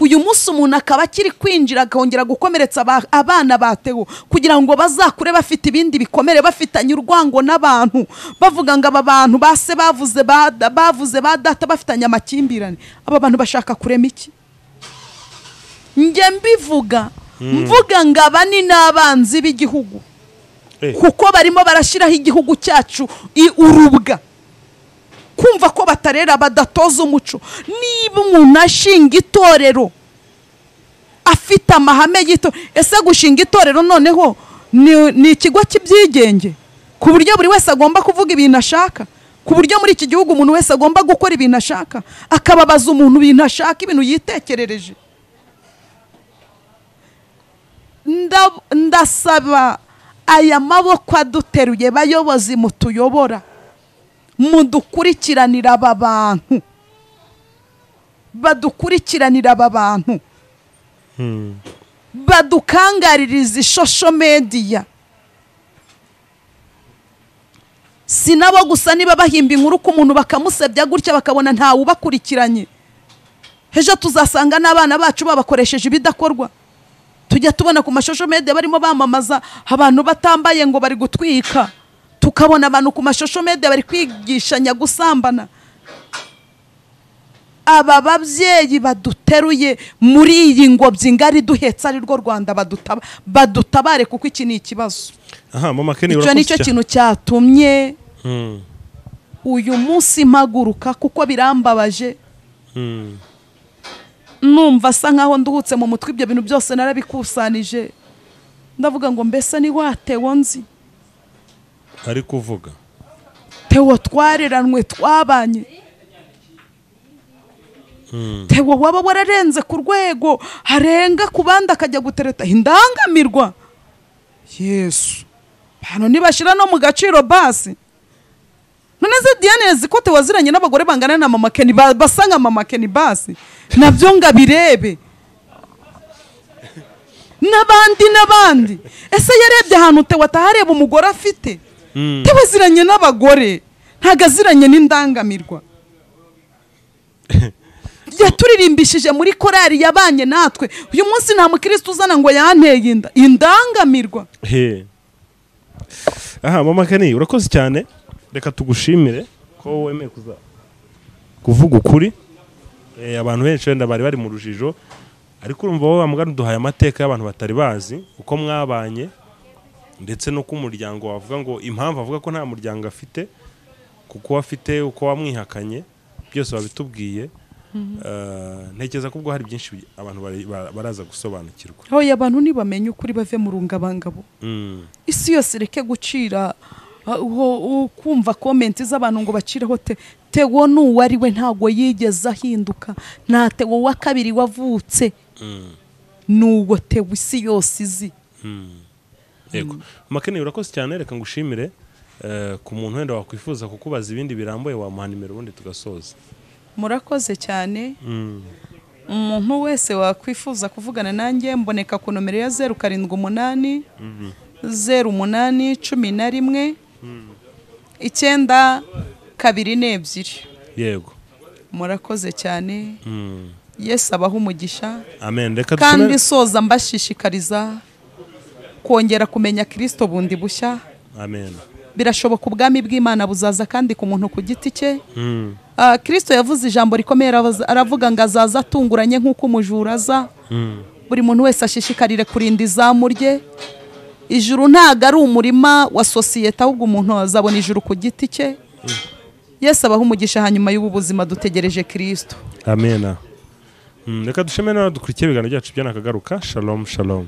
Uyu munsi umuntu akaba akiri kwinjira akongera gukomeretsa abana ba Theo kugira ngo bazakure bafite ibindi bikomere, bafitanye urwango n'abantu, bavuga ngo aba bantu base bavuze bavuze ba data bafitanye amakimbirane. Aba bantu bashaka kurema iki? Njye mbivuga mvuga ngo aba ni n'abanzi b'igihugu, kuko barimo barashyiraho igihugu cyacu urubwa. Kumva ko batarera badatoza umuco. Niba umuntu ashinga itorero afite amahame y'ito, ese gushinga itorero noneho ni ikigo cy'ibyigenge ku buryo buri wese agomba kuvuga ibintu ashaka, ku buryo muri iki gihugu umuntu wese agomba gukora ibintu ashaka, akababaza umuntu ibintu ashaka, ibintu yitekerereje. Ndasaba aya maboko aduteruye, bayobozi mutuyobora, mudukurikiranira aba bantu, badukurikiranira aba bantu, badukangaririza ishosho media. Si nabo gusa, niba bahimba inkuru ku muntu bakamusebya gutya bakabona ntawe ubakurikiranye, ejo tuzasanga n'abana bacu babakoresheje ibidakorwa. Tujya tubona ku mashosho media barimo bamamaza abantu batambaye ngo bari gutwika, tukabona abantu ku mashosho media bari kwigishanya gusambana. Aba babyeyi baduteruye muri iyi ngobyi ngari duhetse ari rwo Rwanda, badutabare kuko iki ni ikibazo. Aha mama Kenny, icyo nicyo kintu cyatumye uyu munsi mpaguruka, kuko birambabaje. Numva asa nkaho nduhutse mu mutwe, ibyo bintu byose narabikusanije, ndavuga ngo mbese ni wa Theo nzi ari kuvuga, Theo twareranwe twabanye, Theo waba wararenze ku rwego harenga ku bandi akajya gutereta indangamirwa. Yesu, hano nibashira no mu gaciro basi. None se Diane azi ko Theo waziranye n'abagore bangana na mama Kenny, basa nka mama Kenny basi, nabyo ngabirebe n'abandi n'abandi. Ese yarebye ahantu Theo atahareba umugore afite? Theo aziranye n'abagore, ntago aziranye n'indangamirwa. Yaturirimbishije muri korali yabanye natwe. Uyu munsi nta mukristo uzana ngo yanteye inda, indangamirwa. Aha mama Kenny, urakoze cyane, reka tugushimire ko wemeye kuza kuvuga ukuri. Abantu benshi wenda bari bari mu rujijo, ariko urumva wowe wamugana duhaye amateka y'abantu batari bazi uko mwabanye, ndetse no ku muryango wavuga ngo impamvu avuga ko nta muryango afite kuko afite uko wamwihakanye, byose babitubwiye. Ntekereza ko ubwo hari byinshi abantu baraza gusobanukirwa. Hoya abantu nibamenye ukuri bave mu rungabangabo. Isi yose ireke gucira kumva comment z'abantu ngo bacireho Theo n'uwari we ntago yigeze ahinduka. Nta Theo wa kabiri wavutse, n'uwo Theo isi yose izi. Yego Makene, urakoze cyane, reka ngushimire. Ku muntu wenda wakwifuza kukubaza ibindi birambuye wamuha nimero ubundi tugasoza. Murakoze cyane. Umuntu wese wakwifuza kuvugana nanjye mboneka ku nomero ya 078 08 11 9 2 2. Yego, murakoze cyane. Yesu abahe umugisha. Amen. Reka kandi soza mbashishikariza kongera kumenya Kristo bundi bushya. Amen. Birashoboka ubwami bw'Imana buzaza kandi ku muntu ku giti cye. Kristo yavuze ijambo rikomeye, aravuga ngo azaza atunguranye nk'uko umujura aza. Buri muntu wese ashishikarire kurinda izamu rye. Ijuru ntago ari umurima wa sosiyete, ahubwo umuntu azabona ijuru ku giti cye. Yesu abahe umugisha. Hanyuma y'ubu buzima dutegereje Kristo. Amen. Reka dushime n'abadukurikiye ibiganiro byacu byanakagaruka. Shalom shalom.